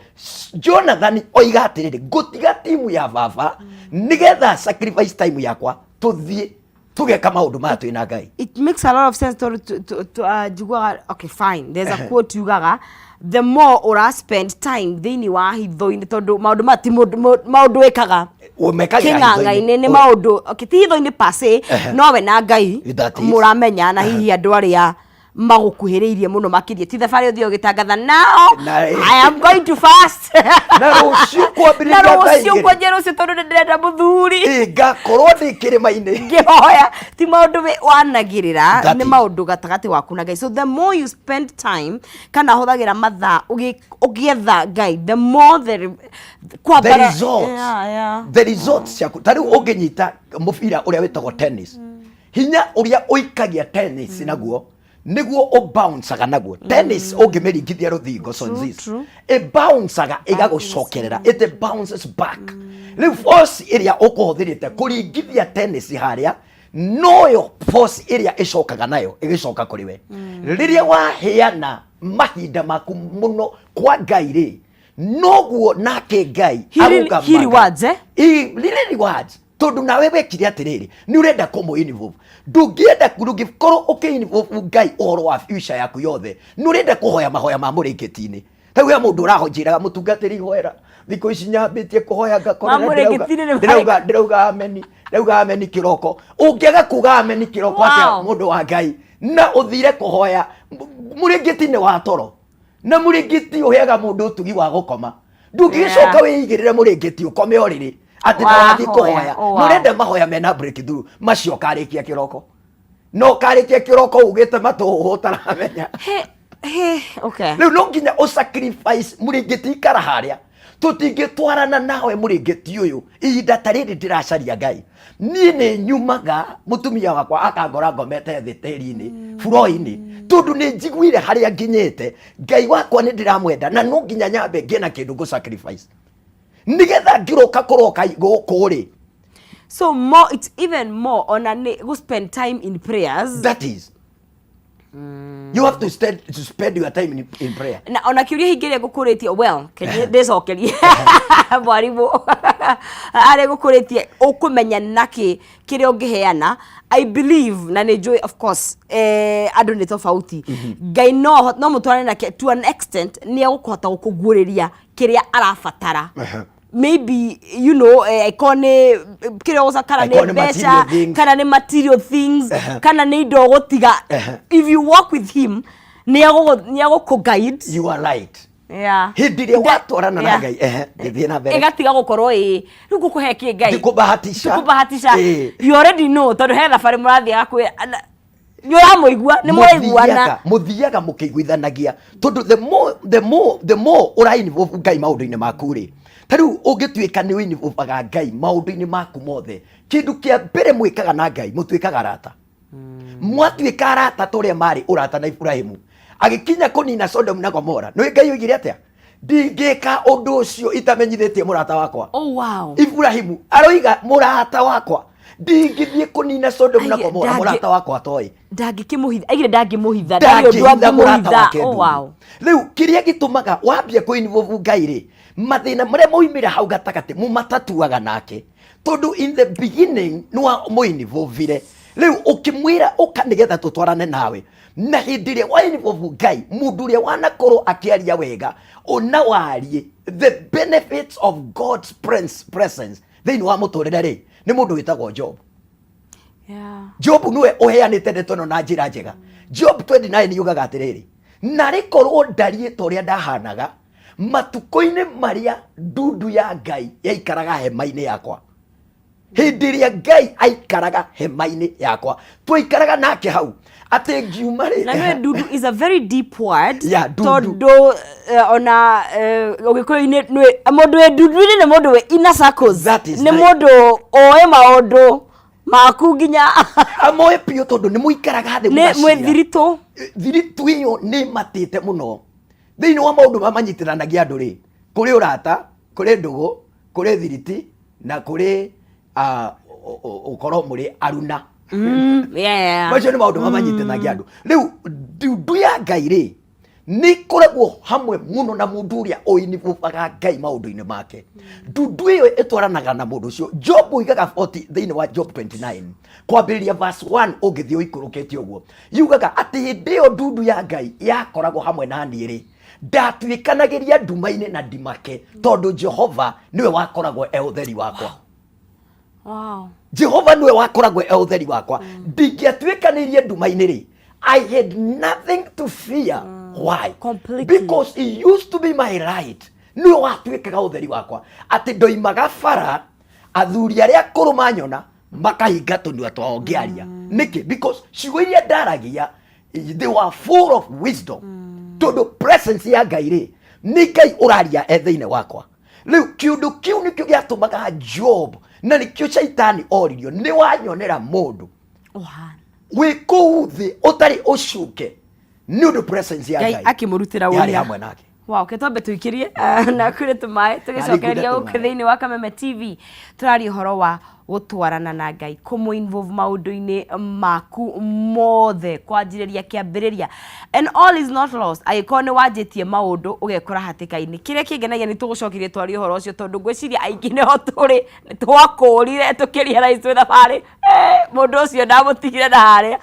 Jonathan oiga atĩrĩrĩ, ngũtiga timu ya baba nĩgetha sacrifice time yakwa tũthiĩ tũgeka maũndũ maya twĩ na Ngai. It makes a lot of sense tondũ njiguaga, okay, fine, there's a quote yugaga the more ũra spend time thĩinĩ wa hitho-inĩ, tondũ maũndũ maya ti maũndũ wĩkaga Mekagĩra kĩng'ang'a-inĩ, nĩ maũndũ, okay, ti hitho-inĩ per se, no we na Ngai That is. mũramenya, na hihi andũ arĩa magũkuhĩrĩirie mũno makĩria, ti thabarĩ ũthiĩ ũgĩtangatha nao. I am going to fast Na rũciũ kwambĩrĩria na thaa rũciũ 2. kwanjia rũciũ, tondũ nĩ ndĩrenda mũthuri. Ĩ, ngakorwo ndĩ kĩrĩma-inĩ Ngĩhoya. Ti maũndũ wanagĩrĩra, That nĩ is. maũndũ gatagatĩ waku na Ngai. So the more you spend time kana hũthagĩra mathaa ũgĩetha Ngai, the more the The kwambara results. The results ciaku. Ta rĩu ũngĩnyita mũbira ũrĩa wĩtagwo tennis, hinya ũrĩa ũikagia tennis naguo nĩguo ũbouncaga naguo. Tennis ũngĩmĩringithia rũthingo, Sonzis, ĩbouncaga ĩgagũcokerera, it bounces back. Rĩu force ĩrĩa ũkũhũthĩrĩte kũringithia tennis harĩa noyo force ĩrĩa ĩcokaga nayo ĩgĩcoka kũrĩ we. Rĩrĩa waheana mahinda maku mũno kwa Ngai rĩ, noguo nake Ngai arũgamaga. He rewards, eh? He really rewards, tondũ nawe wekire atĩrĩrĩ, nĩ ũrenda kũmũ involve. Ndũngĩenda, ndũngĩkorwo ũkĩ involve Ngai ũhoro wa future yaku yothe, nĩ ũrenda kũhoya mahoya ma mũrĩngĩti-inĩ. Rĩu he mũndũ ũrahonjĩraga mũtungatĩri hoera, thikũ ici nyambĩtie kũhoya ngakorera Ma mũrĩngĩti-inĩ nĩ ndĩrauga ameni, ndĩrauga ameni kĩroko. Ũngĩaga kuga ameni kĩroko atĩa, mũndũ wa Ngai, na ũthire kũhoya mũrĩngĩti-inĩ wa toro? Na mũrĩngĩti ũheaga mũndũ ũtugi wa gũkoma. Ndũngĩgĩcoka wĩigĩrĩre mũrĩngĩti ũkome ũrĩrĩ atĩ na wathiĩ Wahoya, kũhoya. oh, wow. Nĩ ũrenda mahoya mena breakthrough, macio ũkarĩkia kĩroko, no ũkarĩkia kĩroko ugĩte matũhũhũ ũtaramenya. He, he, okay. Rĩu no nginya ũ sacrifice mũrĩngĩti. Ikara harĩa, tũtingĩtwarana nawe mũrĩngĩti ũyũ ihinda ta rĩrĩ ndĩracaria Ngai. Niĩ nĩ nyumaga mũtumia wakwa akangora ngomete thĩ tĩri-inĩ buro-inĩ, tondũ nĩ njiguire harĩa nginyĩte. Ngai wakwa nĩ ndĩramwenda, na no nginya nyambe ngĩe na kĩndũ ngũ sacrifice nĩgetha ngĩroka kũroka gũkũ rĩ. So more, it's even more ona nĩ go spend time in prayers. That is. You have to spend your time in prayer. Na ona kĩũria hingĩ ĩrĩa ngũkũrĩtie, well, kĩrĩa ndĩcokerie mwarimũ arĩa ngũkũrĩtie, ũkũmenya nakĩ kĩrĩa ũngĩheana? I believe na nĩ njũĩ, of course, andũ nĩ tofauti. Ngai no mũtwarane nake to an extent, nĩ egũkũhota gũkũguũrĩria kĩrĩa arabatara. Maybe angĩkorwo nĩ kĩrĩa ũgũca, kana Angĩkorwo nĩ nĩ mbeca, material things. Kana nĩ material things, kana nĩ indo ũgũtiga. If you walk with him, nĩ egũkũ guide. You are right. Yeah. Hĩndĩ ĩrĩa watwarana na Ngai, ehe, gĩthiĩ na mbere. Ĩgatiga gũkorwo ĩ rĩu ngũkũhe kĩ, Ngai? Ndikũbahatisha. Ndikũbahatisha. Ĩĩ. You already know, tondũ he thabarĩ mũrathiaga kwĩ nĩ ũramũigua, nĩ mũraiguana. Mũthiaga mũkĩiguithanagia, tondũ the more ũra involve Ngai maũndũ-inĩ maku rĩ, ta rĩu ũngĩtuĩka nĩ ũinvolvaga Ngai maũndũ-inĩ maku mothe, kĩndũ kĩa mbere mwĩkaga na Ngai, mũtuĩkaga arata. Mwatuĩka arata ta ũrĩa marĩ ũrata na Iburahimu, agĩkinya kũnina Sodom na Gomora, nĩ Ngai oigire atĩa? "Ndingĩka ũndũ ũcio itamenyithĩtie mũrata wakwa." Oh, wow. Iburahimu aroiga, "Mũrata wakwa, ndingĩthiĩ kũnina Sodom na Ai, Gomora mũrata wakwa atoĩ." Ndangĩkĩmũhitha, aigire ndangĩmũhitha, ndarĩ ũndũ Ndangĩhitha mũrata angĩmũhitha. wake. Oh, Ndundu. wow. Rĩu kĩrĩa gĩtũmaga wambia kũ involve Ngai rĩ, mathĩna marĩa moimĩra hau gatagatĩ mũmatatuaga nake, tondũ in the beginning nĩ wa mũinvolvire. Rĩu ũkĩmwĩra ũka nĩgetha tũtwarane nawe, na hĩndĩ ĩrĩa wa involve Ngai, mũndũ ũrĩa wanakorwo akĩaria wega ona warie the benefits of God's presence thĩinĩ wa mũtũrĩre rĩ, nĩ mũndũ wĩtagwo Job. Job nĩwe ũheanĩte ndeto ĩno na njĩra njega. Job 29 yugaga atĩrĩrĩ, "Narĩ korwo ndariĩ ta ũrĩa ndahanaga matukũ-inĩ marĩa ndundu ya Ngai yaikaraga hema-inĩ yakwa." Hĩndĩ ĩrĩa Ngai aikaraga hema-inĩ yakwa, twaikaraga nake hau atĩ ngiuma rĩ. Na nĩ ndundu is a very deep word. Yeah, ndundu. Tondũ ona ũgĩkũyũ-inĩ mũndũ wĩ ndundu-inĩ nĩ mũndũ wĩ inner circles. That is nĩ right. Mũndũ oĩ maũndũ maku nginya amoe biũ, tondũ nĩ mũikaraga thĩ nĩ mwĩ mũgacira. Thiritũ. Thiritũ ĩyo nĩ matĩte mũno thĩinĩ wa maũndũ ma manyitithanagia andũ rĩ, kũrĩ ũrata, kũrĩ ndũgũ, kũrĩ thiriti, na kũrĩ ũkorwo mũrĩ aruna. Macio nĩ maũndũ mamanyitithanagia andũ. Rĩu ndundu ya Ngai rĩ, nĩ ĩkoragwo hamwe mũno na mũndũ ũrĩa ũinibubaga Ngai maũndũ-inĩ make. Ndundu ĩyo ĩtwaranaga na mũndũ ũcio. Job oigaga 40, thĩinĩ wa Job 29 kwambĩrĩria verse 1, ũngĩthiĩ ũikũrũkĩte ũguo, yugaga atĩ hĩndĩ ĩyo ndundu ya Ngai yakoragwo hamwe na niĩ rĩ, ndatuĩkanagĩria nduma-inĩ na ndimake, tondũ Jehova nĩwe wakoragwo e ũtheri wakwa. Jehova nĩwe wakoragwo e ũtheri wakwa, ndingĩatuĩkanĩirie nduma-inĩ rĩ. I had nothing to fear. Why? Completely. Because he used to be my light. Nĩwe watuĩkaga ũtheri wakwa, atĩ ndoimaga bara, athuri arĩa akũrũ manyona makahinga tũnua twao ngĩaria. Nĩkĩ? Because ciugo iria ndaragia, they were full of wisdom, tondũ presence ya Ngai rĩ, nĩ Ngai ũraria e thĩinĩ wakwa. Rĩu kĩũndũ kĩu nĩkĩo gĩatũmaga Job, na nĩkĩo Shaitani oririo, "Nĩ wanyonera mũndũ Ũhana wĩ kũu thĩ ũtarĩ ũcuke?" Nĩ ũndũ presence ya Ngai Ngai akĩmũrutĩra yarĩ ũira hamwe nake. Wow, ke twambe tũikĩrie na kũrĩ tũmaĩ tũgĩcokereria Narĩ gũkũ ngunda. Thĩinĩ wa Kameme TV tũraria ũhoro wa gũtwarana na Ngai, kũmũ involve maũndũ-inĩ maku mothe kwanjĩrĩria kĩambĩrĩria. And all is not lost angĩkorwo nĩ wanjĩtie maũndũ ũgekora hatĩka-inĩ. Kĩrĩa kĩngenagia nĩ tũgũcokeria twarie ũhoro ũcio, tondũ ngwĩciria aingĩ nĩho tũrĩ, nĩ twakũrire tũkĩrealize twĩ thabarĩ, mũndũ ũcio ndamũtigire na harĩa.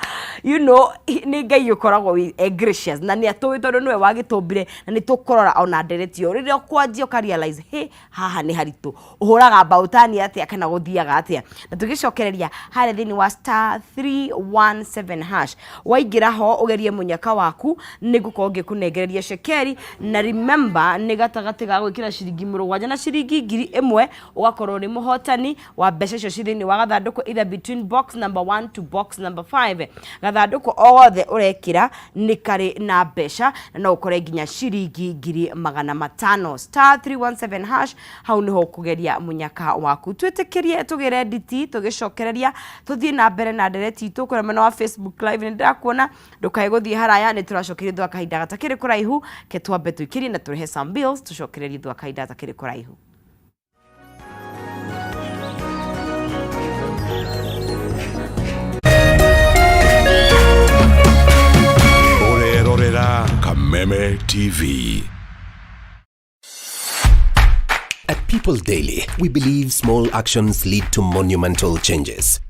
Nĩ Ngai ũkoragwo wĩ gracious na nĩ atũĩ, tondũ nĩwe wagĩtũmbire, na nĩ tũkũrora ona ndereti ĩyo rĩrĩa ũkwanjia ũka realize, "Hĩ, haha nĩ haritũ, ũhũraga mbaũtani atĩa kana gũthiaga atĩa?" Na tũgĩcokereria harĩa thĩinĩ wa *317#, waingĩra ho ũgerie mũnyaka waku, nĩ ngũkorwo ngĩkũnengereria cekeri. Na remember, nĩ gatagatĩ ga gwĩkĩra ciringi 7 na ciringi 1000, ũgakorwo ũrĩ mũhotani wa mbeca icio ci thĩinĩ wa gathandũkũ, either between box number 1 to box number 5. Gathandũkũ o gothe ũrekĩra nĩ karĩ na mbeca, na no ũkore nginya ciringi 500,000. *317#, hau nĩho ũkũgeria mũnyaka waku. Twĩtĩkĩrie tũgĩre nditi, tũgĩcokereria tũthiĩ na mbere na ndereti itũ kũrĩa mwena wa Facebook Live. Nĩ ndĩrakuona, ndũkae gũthiĩ haraya, nĩ tũracokeria thutha wa kahinda gatakĩrĩ kũraihu. Ke twambe tũikĩrie na tũrĩhe some bills, tũcokererie thutha wa kahinda gatakĩrĩ kũraihu. Kameme TV. At People Daily, we believe small actions lead to monumental changes.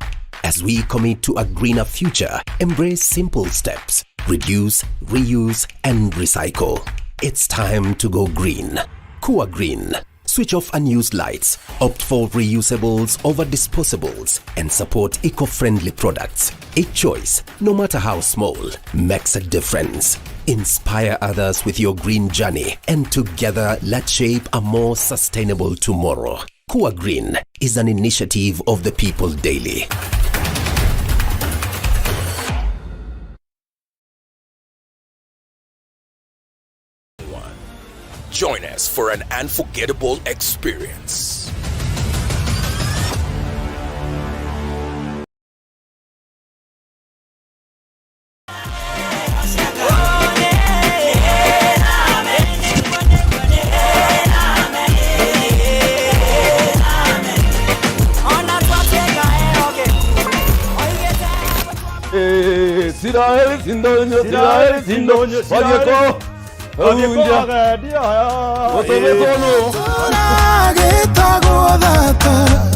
As we commit to a greener future, embrace simple steps reduce, reuse, and recycle. It's time to go green. Kua Green. Switch off unused lights, opt for reusables over disposables, and support eco friendly products. Each choice, no matter how small, makes a difference. Inspire others with your green journey, and together let's shape a more sustainable tomorrow. Kua Green is an initiative of the People Daily. Join us for an unforgettable experience. Isiraeli sindonyo, Isiraeli sindonyo, Wadieko, Unja, Otobekono. Tũragĩtagwo thata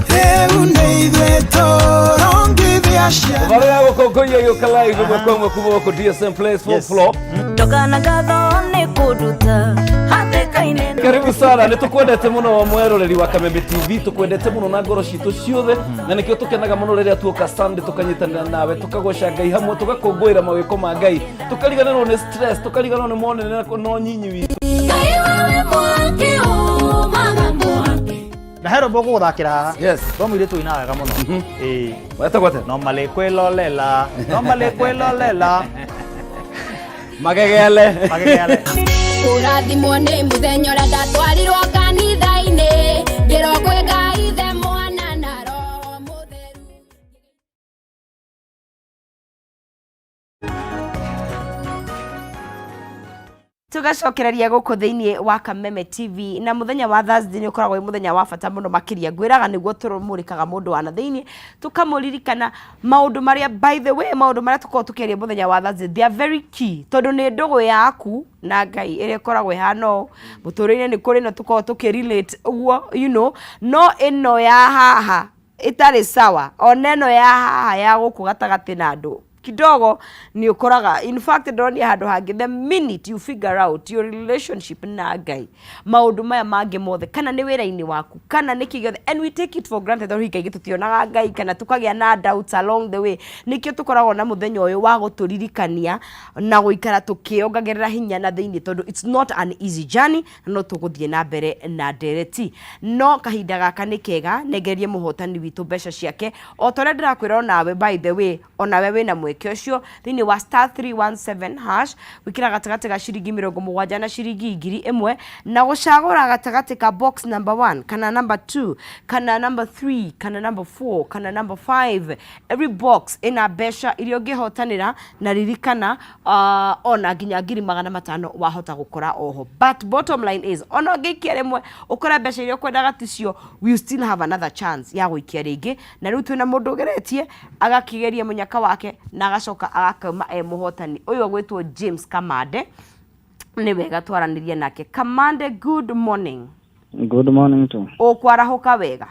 rĩu nĩ ithuĩ tũrongithia ciana Barĩa ya gũkũngũiya gĩũka live ĩmwe kwa ĩmwe kuma gũkũ DSM Place fourth floor. Ndoka na ngatho nĩ kũnduta hatĩka-inĩ Karibu sana, nĩ tũkwendete mũno mweroreri wa Kameme TV, tũkwendete mũno na ngoro citũ ciothe, na nĩkĩo tũkenaga mũno rĩrĩa tuoka Sunday tũkanyitanĩra nawe, tũkagoca Ngai hamwe, tũgakũngũĩra mawĩko ma Ngai, tũkariganĩrwo nĩ stress, tũkariganĩrwo nĩ monene na nyinyi witũ. Ngai wewe mwaki umaga mwaki na he rwĩmbo ngũgũthakĩra haha. Yes. Rwa mũirĩtu ũinaga wega mũno. Ĩĩ. Wetagwo atĩa? No malĩkwĩlolela no malĩkwĩlolela Magegele. Magegele. Kũrathimwo nĩ mũthenya ũrĩa ndatwarirwo kanitha-inĩ ngĩrwo kwĩ Ngai Ithe Mwana na Roho Mũtheru. Tugacokereria gũkũ thĩinĩ wa Kameme TV na mũthenya wa Thursday nĩ ũkoragwo wĩ mũthenya wa bata mũno makĩria. Ngwĩraga nĩguo tũrũmũrĩkaga mũndũ wa na thĩinĩ, tũkamũririkana maũndũ marĩa, by the way, maũndũ marĩa tũkoragwo tũkĩaria mũthenya wa Thursday, they are very key, tondũ nĩ ndũgũ yaku na Ngai ĩrĩa ĩkoragwo ĩhana ũũ mũtũrĩre-inĩ. Nĩ kũrĩ ĩno tũkoragwo tũkĩ-relate ũguo, no ĩno ya haha ĩtarĩ sawa, ona ĩno ya haha ya gũkũ gatagatĩ na andũ kidogo nĩ ũkoraga. In fact, ndĩronire handũ hangĩ, the minute you figure out your relationship na Ngai, maũndũ maya mangĩ mothe, kana nĩ wĩra-inĩ waku, kana nĩ kĩ gĩothe, and we take it for granted, tondũ hihi kaingĩ tũtionaga Ngai kana tũkagĩa na doubts along the way. Nĩkĩo tũkoragwo na mũthenya ũyũ wa gũtũririkania na gũikara tũkĩongagĩrĩra hinya na thĩinĩ, tondũ it's not an easy journey, no tũgũthiĩ na mbere na ndereti. No kahinda gaka nĩ kega nengererie mũhotani witũ mbeca ciake, o ta ũrĩa ndĩrakwĩra. Onawe, by the way, onawe wĩna mweke ũcio thĩinĩ wa *317#, gwĩkĩra gatagatĩ ga ciringi 70 na ciringi 1000, na gũcagũra gatagatĩ ka box number 1 kana number 2 kana number 3 kana number 4 kana number 5. Every box ĩna mbeca iria ũngĩhotanĩra, na ririkana, ona nginya 500,000 wahota gũkora oho. But bottom line is, ona ũngĩikia rĩmwe ũkore mbeca iria ũkwendaga ticio, we still have another chance ya gũikia rĩngĩ. Na rĩu twĩna mũndũ ũgeretie, agakĩgeria mũnyaka wake na agacoka agakauma e mũhotani. Ũyũ agwĩtwo James Kamande. Nĩ wega twaranĩrie nake. Kamande, good morning. Good morning too. Ũkwarahũka wega?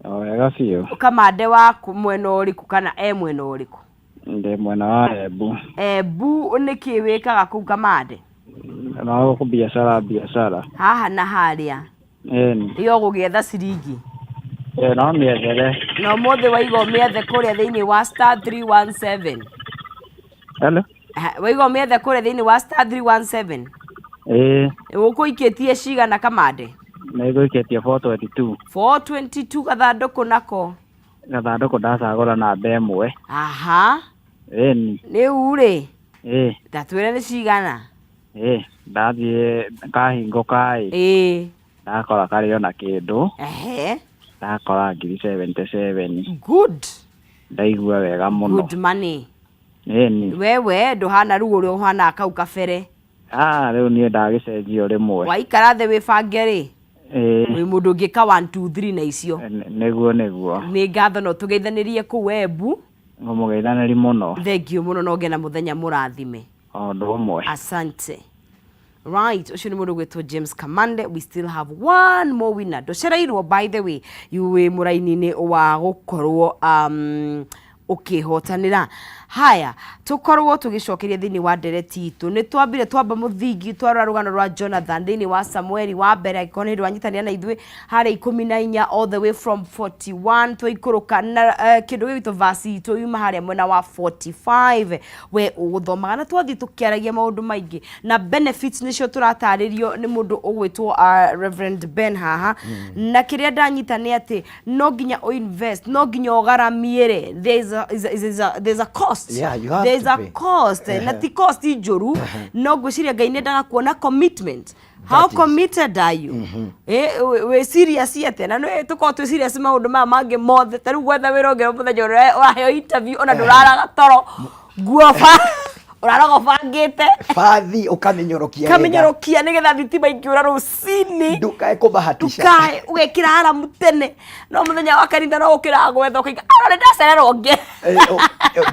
O wega biũ. Kamande waku mwena ũrĩkũ, kana e mwena ũrĩkũ? Ndĩ mwena wa Embu. Embu, nĩkĩ wĩkaga kũu, Kamande? Na gũkũ biacara biacara. Haha na harĩa? Ĩni. Iyo gũgĩetha ciringi. Ĩ no mĩethere. Na ũmũthĩ waiga ũmĩethe kũrĩa thĩinĩ wa *317? Hello? Ha, waiga ũmĩethe kũrĩa thĩinĩ wa *317? Ĩ. Ũkũikĩtie cigana, Kamande? Nĩ ngũikĩtie 422. 422, gathandũkũ nako? Gathandũkũ ndacagũra namba 1. Aha. Ĩni. Rĩu rĩ, Ĩ. ndatwĩre nĩ cigana. Ĩ ndathiĩ kahingũka ĩ. Ndakora karĩ ona kĩndũ. Ndakora 77,000. Good. Ndaigua wega mũno. Good money. Ĩni. Wewe ndũhana rĩu ũrĩa ũhanaga kau kabere. Ah, rĩu niĩ ndagĩcenjio rĩmwe. Waikara thĩ wĩbange rĩ, Ĩ. wĩ mũndũ ũngĩka 1 2 3 na icio. Nĩguo nĩguo. Nĩ ngatho, no tũgeithanĩrie kũu Embu. Ngũmũgeithanĩri mũno. Thengiũ mũno, na ũgĩe na mũthenya mũrathime. O ũndũ ũmwe. Asante. Right, ũcio nĩ mũndũ ũgwĩtwo James Kamande. We still have one more winner. Ndũcereirwo, by the way, you wĩ mũraini-inĩ wa gũkorwo ũkĩhotanĩra. Haya, tũkorwo tũgĩcokeria thĩinĩ wa ndereti itũ. Nĩ twambire twamba mũthingi twarora rũgano rwa Jonathan thĩinĩ wa Samueli wa mbere, angĩkorwo nĩ hĩndĩ wanyitanĩra na ithuĩ harĩa 14 all the way from 41 twaikũrũka na kĩndũ gĩgwĩtwo verse itũ yuma harĩa mwena wa 45 we ũgũthomaga, na twathiĩ tũkĩaragia maũndũ maingĩ na benefits nĩcio tũratarĩrio nĩ mũndũ ũgwĩtwo Reverend Ben haha. Na kĩrĩa ndanyita nĩ atĩ no nginya ũinvest, no nginya ũgaramie. There's a, is a, is a, there's a cost. Yeah, you have There's to a pay. cost, na ti cost njũru, no ngwĩciria Ngai nĩendaga kuona commitment. How That is- committed are you? Wĩ serious atĩa? Na nĩ tũkorwo twĩ serious maũndũ maya mangĩ mothe, ta rĩu gwetha wĩra ũngĩ, mũthenya ũrĩa ũraheo interview ona ndũraraga toro, nguo ba ũraraga ũbangĩte. Bathi ũkamĩnyorokia wega. Kamenyorokia nĩgetha thitima ingĩũra rũcinĩ Ndukae kũbahatisha. Ndukae ũgekĩra aramu tene, no mũthenya wa kanitha no ũkĩraga gwetha ũkaiga ara nĩ ndacererwo ngĩ.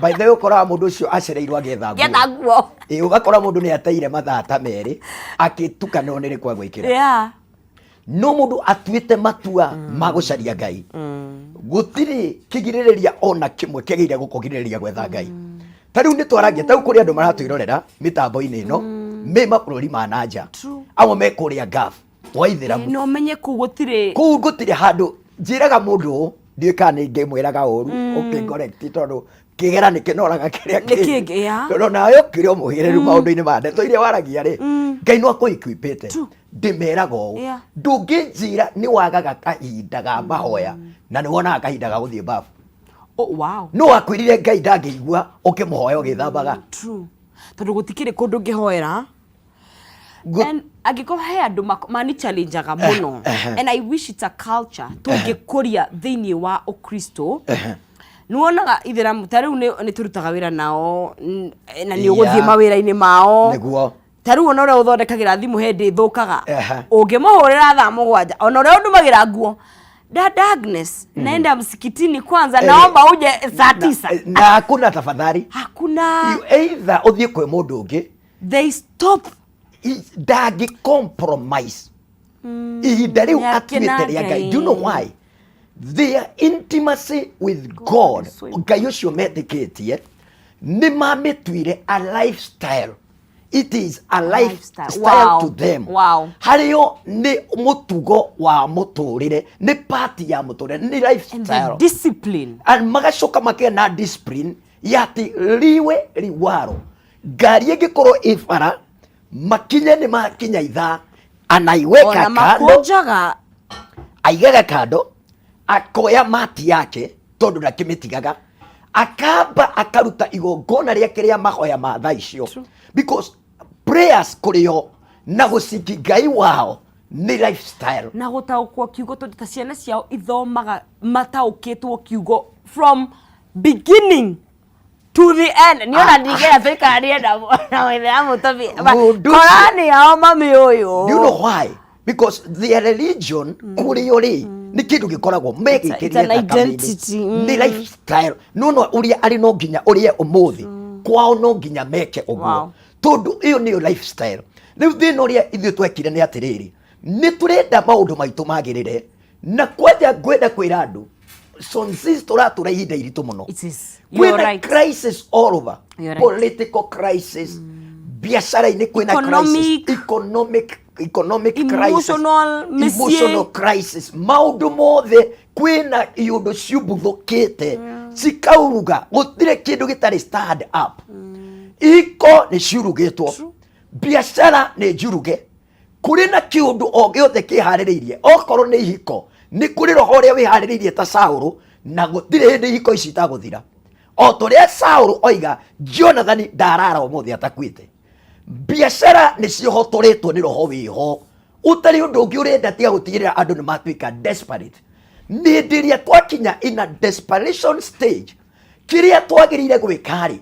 By the way, ũkoraga mũndũ ũcio acereirwo agĩetha nguo. Getha nguo. Ũgakora mũndũ nĩ ateire mathaa ta 2 agĩtukanĩrwo nĩ rĩkwa gwĩkĩra. No mũndũ atuĩte matua ma gũcaria Ngai, gũtirĩ kĩgirĩrĩria ona kĩmwe kĩagĩrĩire gũkũgirĩrĩria gwetha Ngai. Ta rĩu nĩ twaragia, ta rĩu kũrĩ andũ maratwĩrorera mĩtambo-inĩ ĩno me mabũrũri ma na nja, amwe me kũrĩa Gulf wa Ithĩramu. Na ũmenye kũu gũtirĩ. Kũu gũtirĩ handũ njĩraga mũndũ ũũ, ndiũĩ kana nĩ ngĩmwĩraga ũru, ũkĩngorect, tondũ kĩgera nĩ kĩnoraga kĩrĩa Nĩ kĩngĩ, yeah. Tondũ nawe ũkĩrĩ o mũhĩrĩru maũndũ-inĩ ma ndeto iria waragia rĩ, Ngai no akũequipĩte. Ndĩmeraga ũũ, ndũngĩnjĩra nĩ wagaga kahinda ga mahoya na nĩ wonaga kahinda ga gũthiĩ babu. Oh, wow. No wakwĩrire Ngai ndangĩigua ũkĩmũhoya ũgĩthambaga. True, tondũ gũtikĩrĩ kũndũ ngĩhoera. And angĩkorwo he andũ mani challengeaga mũno, and I wish it's a culture tũngĩkũria thĩinĩ wa ũkristo. Nĩwonaga ithĩramu ta rĩu nĩ tũrutaga wĩra nao, na nĩ ũgũthiĩ mawĩra-inĩ mao. Ta rĩu ona ũrĩa ũthondekagĩra thimũ hĩndĩ ĩthũkaga, ũngĩmũhũrĩra thaa 7, ona ũrĩa ũndumagĩra nguo, "Dada Agnes, naenda msikitini kwanza, naomba uje saa 9." Na hakuna tafadhali. Hakuna. You either ũthiĩ kwĩ mũndũ ũngĩ. They stop. Ndangĩ compromise ihinda rĩu Nĩakena atuĩte rĩa Ngai. Do you know Ngai. why? Their intimacy with God, is so Ngai ũcio metĩkĩtie nĩ mamĩtuire a lifestyle. It is a lifestyle. lifestyle Wow. to them. Harĩo nĩ mũtugo wa mũtũrĩre, nĩ part ya mũtũrĩre, nĩ And the lifestyle. discipline. And magacoka makĩgĩa na discipline ya atĩ riwe riwaro, ngari ĩngĩkorwo ĩ bara, makinye nĩ makinya ithaa, anaiweka Ona kando. Makũnjaga. Aigaga kando, akoya mati yake, tondũ ndakĩmĩtigaga, akamba akaruta igongona rĩake rĩa mahoya ma thaa icio, because prayers kũrĩ o na gũciki Ngai wao nĩ lifestyle. Na gũtaũkwo kiugo, tondũ ta ciana ciao ithomaga mataũkĩtwo kiugo from beginning to the end. Niona ndingĩenda tũikaranie na mũithĩramu tũbi Mũndũ ũcio- Korani yao mami ũyũ. Do you know why? Because their religion kũrĩ o rĩ nĩ kĩndũ gĩkoragwo megĩkĩrire It's an thakame-inĩ. identity. Nĩ lifestyle. No ũrĩa arĩ no nginya ũrĩe ũmũthĩ kwao, no nginya meke ũguo, tondũ ĩyo nĩyo lifestyle. Rĩu thĩna ũrĩa ithuĩ twekire nĩ atĩrĩrĩ, nĩ tũrenda maũndũ maitũ magĩrĩre, na kwanja ngwenda kwĩra andũ sonsis tũratũra ihinda iritũ mũno. It is. You're Kwĩna right. crisis all over. You're right. Political crisis, biacara-inĩ kwĩna Economic. crisis, economic crisis, Emotional, mĩciĩ. emotional crisis, maũndũ mothe kwĩna iũndũ ciumbuthũkĩte cikauruga, gũtirĩ kĩndũ gĩtarĩ stand up. Iko nĩ ciurugĩtwo, biacara nĩ njuruge, kũrĩ na kĩũndũ o gĩothe kĩharĩrĩirie. Okorwo nĩ ihiko, nĩ kũrĩ roho ũrĩa wĩharĩrĩirie ta Saũlũ, na gũtirĩ hĩndĩ ihiko ici itagũthira, o tũrĩa Saũlũ oiga Jonathani ndarara ũmũthĩ atakuĩte. Biacara nĩ cihotorĩtwo nĩ roho wĩho ũtarĩ ũndũ ũngĩ ũrenda tiga gũtigĩrĩra andũ nĩ matuĩka desperate. Nĩ hĩndĩ ĩrĩa twakinya in a desperation stage, kĩrĩa twagĩrĩire gwĩka rĩ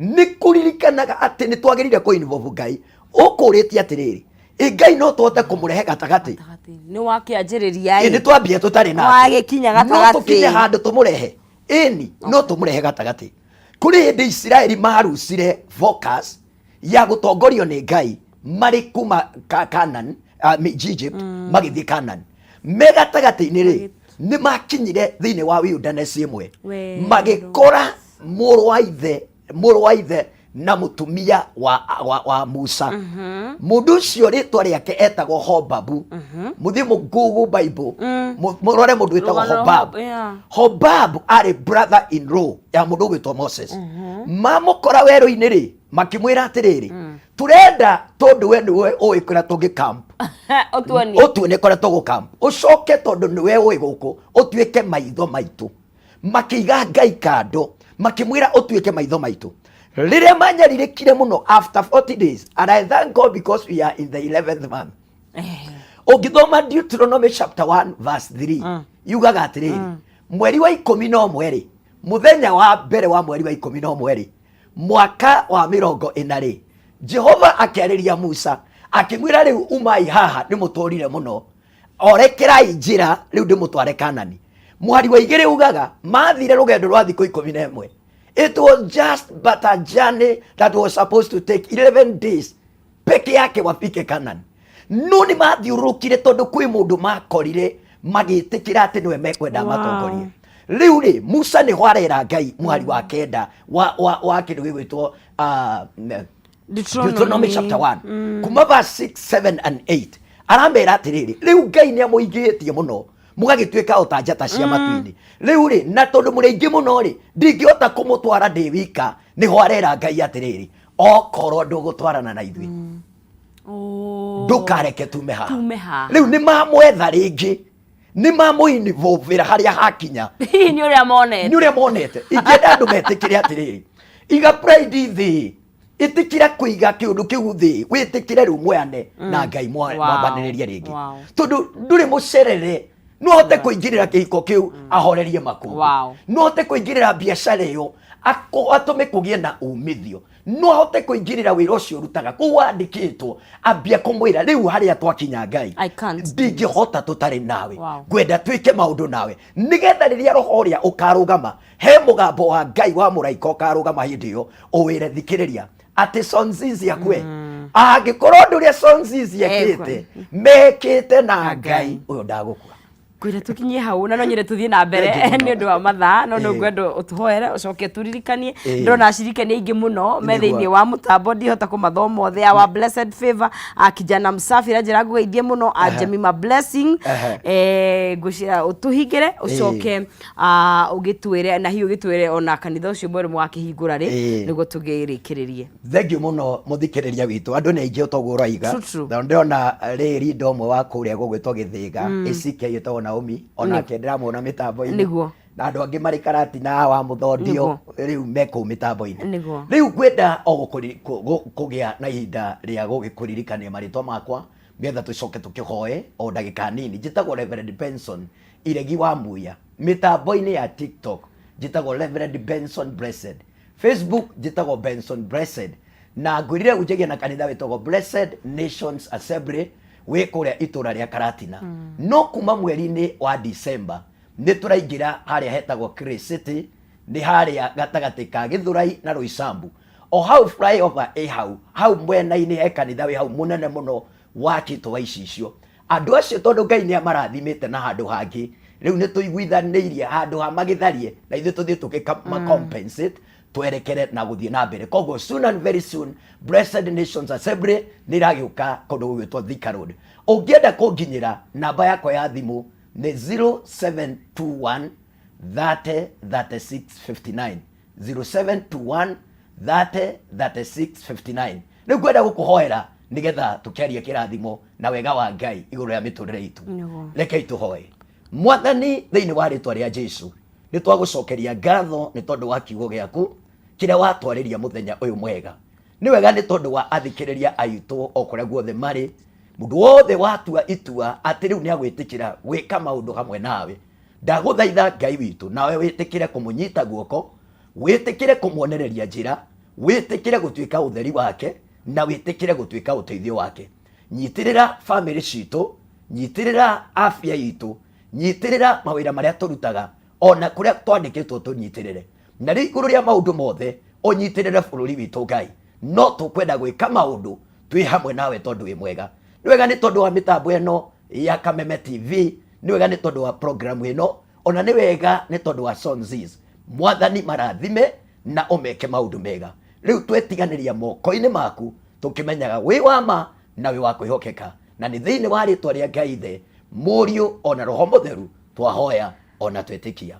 nĩ kũririkanaga atĩ nĩ twagĩrĩire kũ involve Ngai. Ũkũrĩtie atĩrĩrĩ, ĩ Ngai no tũhote kũmũrehe gatagatĩ? Nĩ wakĩanjĩrĩria. Ĩ nĩ twambia tũtarĩ nake. Wagĩkinya No gatagatĩ. tũkinye handũ tũmũrehe? Ĩni, no tũmũrehe gatagatĩ. Kũrĩ hĩndĩ Isiraeli marucire focus ya gũtongorio nĩ Ngai. Marĩ kuma Canaan, Egypt, magĩthiĩ Canaan, me gatagatĩ-inĩ rĩ, nĩ makinyire thĩinĩ wa wilderness ĩmwe. Werũ. Magĩkora mũrũ wa ithe na mũtumia wa Musa. Mũndũ ũcio rĩtwa rĩake etagwo Hobabu. Mũthiĩ mũ Google Bible, mũrore mũndũ wĩtagwo Rũgano Hobab. Hobab arĩ brother in law ya mũndũ ũgwĩtwo Moses. Mamũkora werũ-inĩ rĩ, makĩmwĩra atĩrĩrĩ, tũrenda tondũ we nĩwe ũĩ kũrĩa tũngĩ camp, ũtuonie. Ũtuonie kũrĩa tũgũ camp, ũcoke tondũ nĩwe ũĩ gũkũ, ũtuĩke maitho maitũ. Makĩiga Ngai kando, makĩmwĩra ũtuĩke maitho maitũ. Rĩrĩa manyarirĩkire mũno, after 40 days, and I thank God because we are in the 11th month, ũngĩthoma Deuteronomy chapter 1 verse 3, yugaga atĩrĩrĩ, mweri wa 11 rĩ, mũthenya wa mbere wa mweri wa 11 rĩ, mwaka wa 40 rĩ, Jehova akĩarĩria Musa akĩmwĩra, rĩu umai haha, nĩ mũtũrire mũno, orekerai njĩra rĩu ndĩmũtware Kanani. Mũhari wa 2 ugaga mathire rũgendo rwa thikũ 11. It was just but a journey that was supposed to take 11 days peke yake wafike Canaan. No nĩ mathiũrũrũkire tondũ kwĩ mũndũ makorire magĩtĩkĩra atĩ nĩwe mekwenda matongorie. Rĩu rĩ, Musa nĩho arera Ngai mũhari wa 9 wa kĩndũ gĩgwĩtwo Deuteronomy chapter 1, kuma verse 6, 7 and 8, aramera atĩrĩrĩ, rĩu Ngai nĩ amũingĩhĩtie mũno, mũgagĩtuĩka o ta njata cia matu-inĩ. Rĩu rĩ, na tondũ mũrĩ aingĩ mũno rĩ, ndingĩhota kũmũtwara ndĩ wika. Nĩho arera Ngai atĩrĩrĩ, okorwo ndũgũtwarana na ithuĩ, ndũkareke tume haha. Tume haha. Rĩu nĩ mamwetha rĩngĩ, nĩ mamũinvolvĩra harĩa hakinya. Hihi nĩ ũrĩa monete. Nĩ ũrĩa monete. Ingĩenda andũ metĩkĩre atĩrĩrĩ, iga pride thĩ, ĩtĩkĩra kũiga kĩũndũ kĩu thĩ, wĩtĩkĩre rĩu mweane na Ngai, mwambanĩrĩrie rĩngĩ, tondũ ndũrĩ mũcerere. No ahote kũingĩrĩra kĩhiko kĩu, ahorerie makũmbĩ. No ahote kũingĩrĩra biacara ĩyo, atũme kũgĩe na umithio. No ahote kũingĩrĩra wĩra ũcio ũrutaga kũu wandĩkĩtwo, ambia kũmwĩra rĩu harĩa twakinya, Ngai, I can't. ndingĩhota tũtarĩ nawe. Ngwenda twĩke maũndũ nawe, nĩgetha rĩrĩa roho ũrĩa ũkarũgama he mũgambo wa Ngai wa mũraika ũkarũgama hĩndĩ ĩyo, ũwĩre, thikĩrĩria atĩ Sonzizi akue, angĩkorwo ũndũ ũrĩa Sonzizi ekĩte mekĩte na Ngai ũyũ, ndagũkua. Kwĩra tũkinyie hau, na no nyende tũthiĩ na mbere Thank you mũno. nĩ ũndũ wa mathaa, no nĩ ngwenda ũtũhoere ũcoke tũririkanie. Ndĩrona acirikani aingĩ mũno me thĩinĩ wa mũtambo, ndihota kũmathoma othe. Our blessed favor, kijana msafi ranjĩra ngũgeithie mũno, a Jemima Blessing. Ngwĩciria ũtũhingĩre, ũcoke ũgĩtwĩre na hihi ũgĩtwĩre ona kanitha ũcio mwerũ mwakĩhingũra rĩ, nĩguo tũgĩrĩkĩrĩrie. Thengiũ mũno mũthikĩrĩria witũ, andũ nĩ aingĩ ũtoguo ũroiga. True, true. Na ndĩrona rĩrĩ rinda ũmwe wa kũrĩa gũgwĩtwo Gĩthĩga ACK ĩtagwo Naomi, onake ndĩramuona mĩtambo-inĩ. Na andũ angĩ marĩ Karatina wa Mũthondio rĩu me kũu mĩtambo-inĩ. Rĩu ngwenda o kũgĩa na ihinda rĩa gũgĩkũririkania marĩtwa makwa, nĩgetha tũcoke tũkĩhoe o ndagĩka nini. Njĩtagwo Reverend Benson Iregi wa Muya. Mĩtambo-inĩ ya TikTok njĩtagwo Reverend Benson Blessed, Facebook njĩtagwo Benson Blessed, na ngwĩrire unjagia na kanitha wĩtagwo Blessed Nations Assembly wĩ kũrĩa itũra rĩa Karatina. No kuma mweri-inĩ wa December nĩ tũraingĩra harĩa hetagwo Clay City, nĩ harĩa gatagatĩ ka Gĩthũrai na Roysambu, o hau flyover ĩ hau hau mwena-inĩ, he kanitha wĩ hau mũnene mũno wakĩtwo wa icicio. Andũ acio, tondũ Ngai nĩ amarathimĩte na handũ hangĩ, rĩu nĩ tũiguithanĩirie handũ ha magĩtharie na ithuĩ tũthiĩ tũgĩka compensate, twerekere na gũthiĩ na mbere. Koguo soon and very soon, Blessed Nations Assembly nĩ ĩragĩũka kũndũ gũgwĩtwo Thika Road. Ũngĩenda kũnginyĩra, namba yakwa ya thimũ nĩ 0721 30 36 59, 0721 30 36 59. Rĩu ngwenda gũkũhoera nĩgetha tũkĩarie kĩrathimo na wega wa Ngai igũrũ rĩa mĩtũrĩre itũ. Rekei tũhoe. Mwathani, thĩinĩ wa rĩtwa rĩa Jesu, nĩ twagũcokeria ngatho nĩ tondũ wa kiugo gĩaku kĩrĩa watwarĩria mũthenya ũyũ mwega. Nĩ wega nĩ tondũ wa athikĩrĩria aitũ o kũrĩa guothe marĩ, mũndũ wothe watua itua atĩ rĩu nĩ agwĩtĩkĩra gwĩka maũndũ hamwe nawe, ndagũthaitha Ngai witũ, nawe wĩtĩkĩre kũmũnyita guoko, wĩtĩkĩre kũmuonereria njĩra, wĩtĩkĩre gũtuĩka ũtheri wake, na wĩtĩkĩre gũtuĩka ũteithio wake. Nyitĩrĩra bamĩrĩ citũ, nyitĩrĩra afya itũ, nyitĩrĩra mawĩra marĩa tũrutaga, ona kũrĩa twandĩkĩtwo tũnyitĩrĩre. Na rĩu igũrũ rĩa maũndũ mothe, ũnyitĩrĩre bũrũri witũ Ngai. No tũkwenda gwĩka maũndũ Twĩ hamwe nawe tondũ wĩ mwega. Nĩ wega nĩ tondũ wa mĩtambo ĩno ya Kameme TV, nĩ wega nĩ tondũ wa programu ĩno, ona nĩ wega nĩ tondũ wa Sonzis. Mwathani marathime na ũmeke maũndũ mega. Rĩu twetiganĩria moko-inĩ maku tũkĩmenyaga wĩ wa ma na wĩ wa kwĩhokeka, na nĩ thĩinĩ wa rĩtwa rĩa Ngai Ithe, Mũriũ ona Roho Mũtheru twahoya ona twĩtĩkia.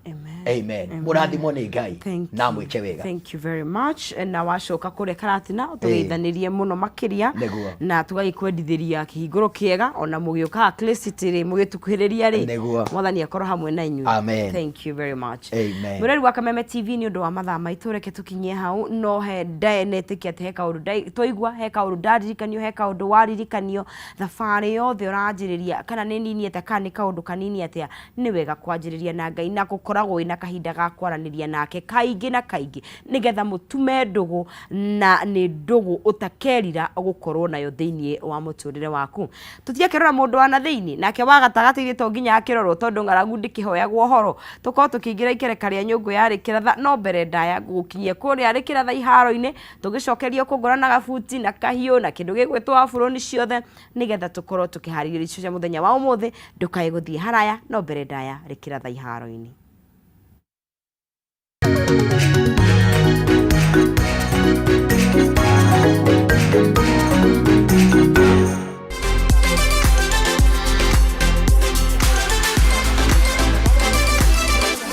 Amen. Mũrathimwo nĩ Ngai Thank na you. mwĩke wega. Thank you very much. Na wacoka kũrĩa Karatina tũgeithanirie mũno makĩria Nĩguo. na tũgagĩkwendithĩria kĩhingũro kĩega ona mũgĩũkaga Clicity rĩ mũgĩtukuhĩrĩria rĩ. Nĩguo. Mwathani akorwo hamwe na inyuĩ. Amen. Thank you very much. Amen. Mwĩrori wa Kameme TV nĩ ũndũ wa mathaa maitũ reke tũkinyie hau no he ndenetĩkia atĩ he kaũndũ twaigua he kaũndũ ndaririkanio he kaũndũ waririkanio thabarĩ yothe ũranjĩrĩria kana nĩ nini atĩa kana nĩ kaũndũ kanini atĩa nĩ wega kwanjĩrĩria na Ngai na gũkoragwo wĩna kahinda ga kwaranĩria nake kaingĩ na kaingĩ nĩgetha mũtume ndũgũ na nĩ ndũgũ ũtakerira gũkorwo nayo thĩinĩ wa mũtũrĩre waku. Tũtiakĩrora mũndũ wa na thĩinĩ nake wa gatagatĩ-inĩ to nginya akĩrorwo tondũ ng'aragu ndĩkĩhoyagwo ũhoro. Tũkorwo tũkĩingĩra ikereka rĩa nyũngũ ya rĩkĩratha no mbere ndaya ngũgũkinyia kũrĩa rĩkĩratha iharo-inĩ tũgĩcokerio kũngũra na gabuti na kahiũ na kĩndũ gĩgwĩtwo aburoni ciothe nĩgetha tũkorwo tũkĩharĩria irio cia mũthenya wa ũmũthĩ. Ndũkae gũthiĩ haraya no mbere ndaya rĩkĩratha iharo-inĩ.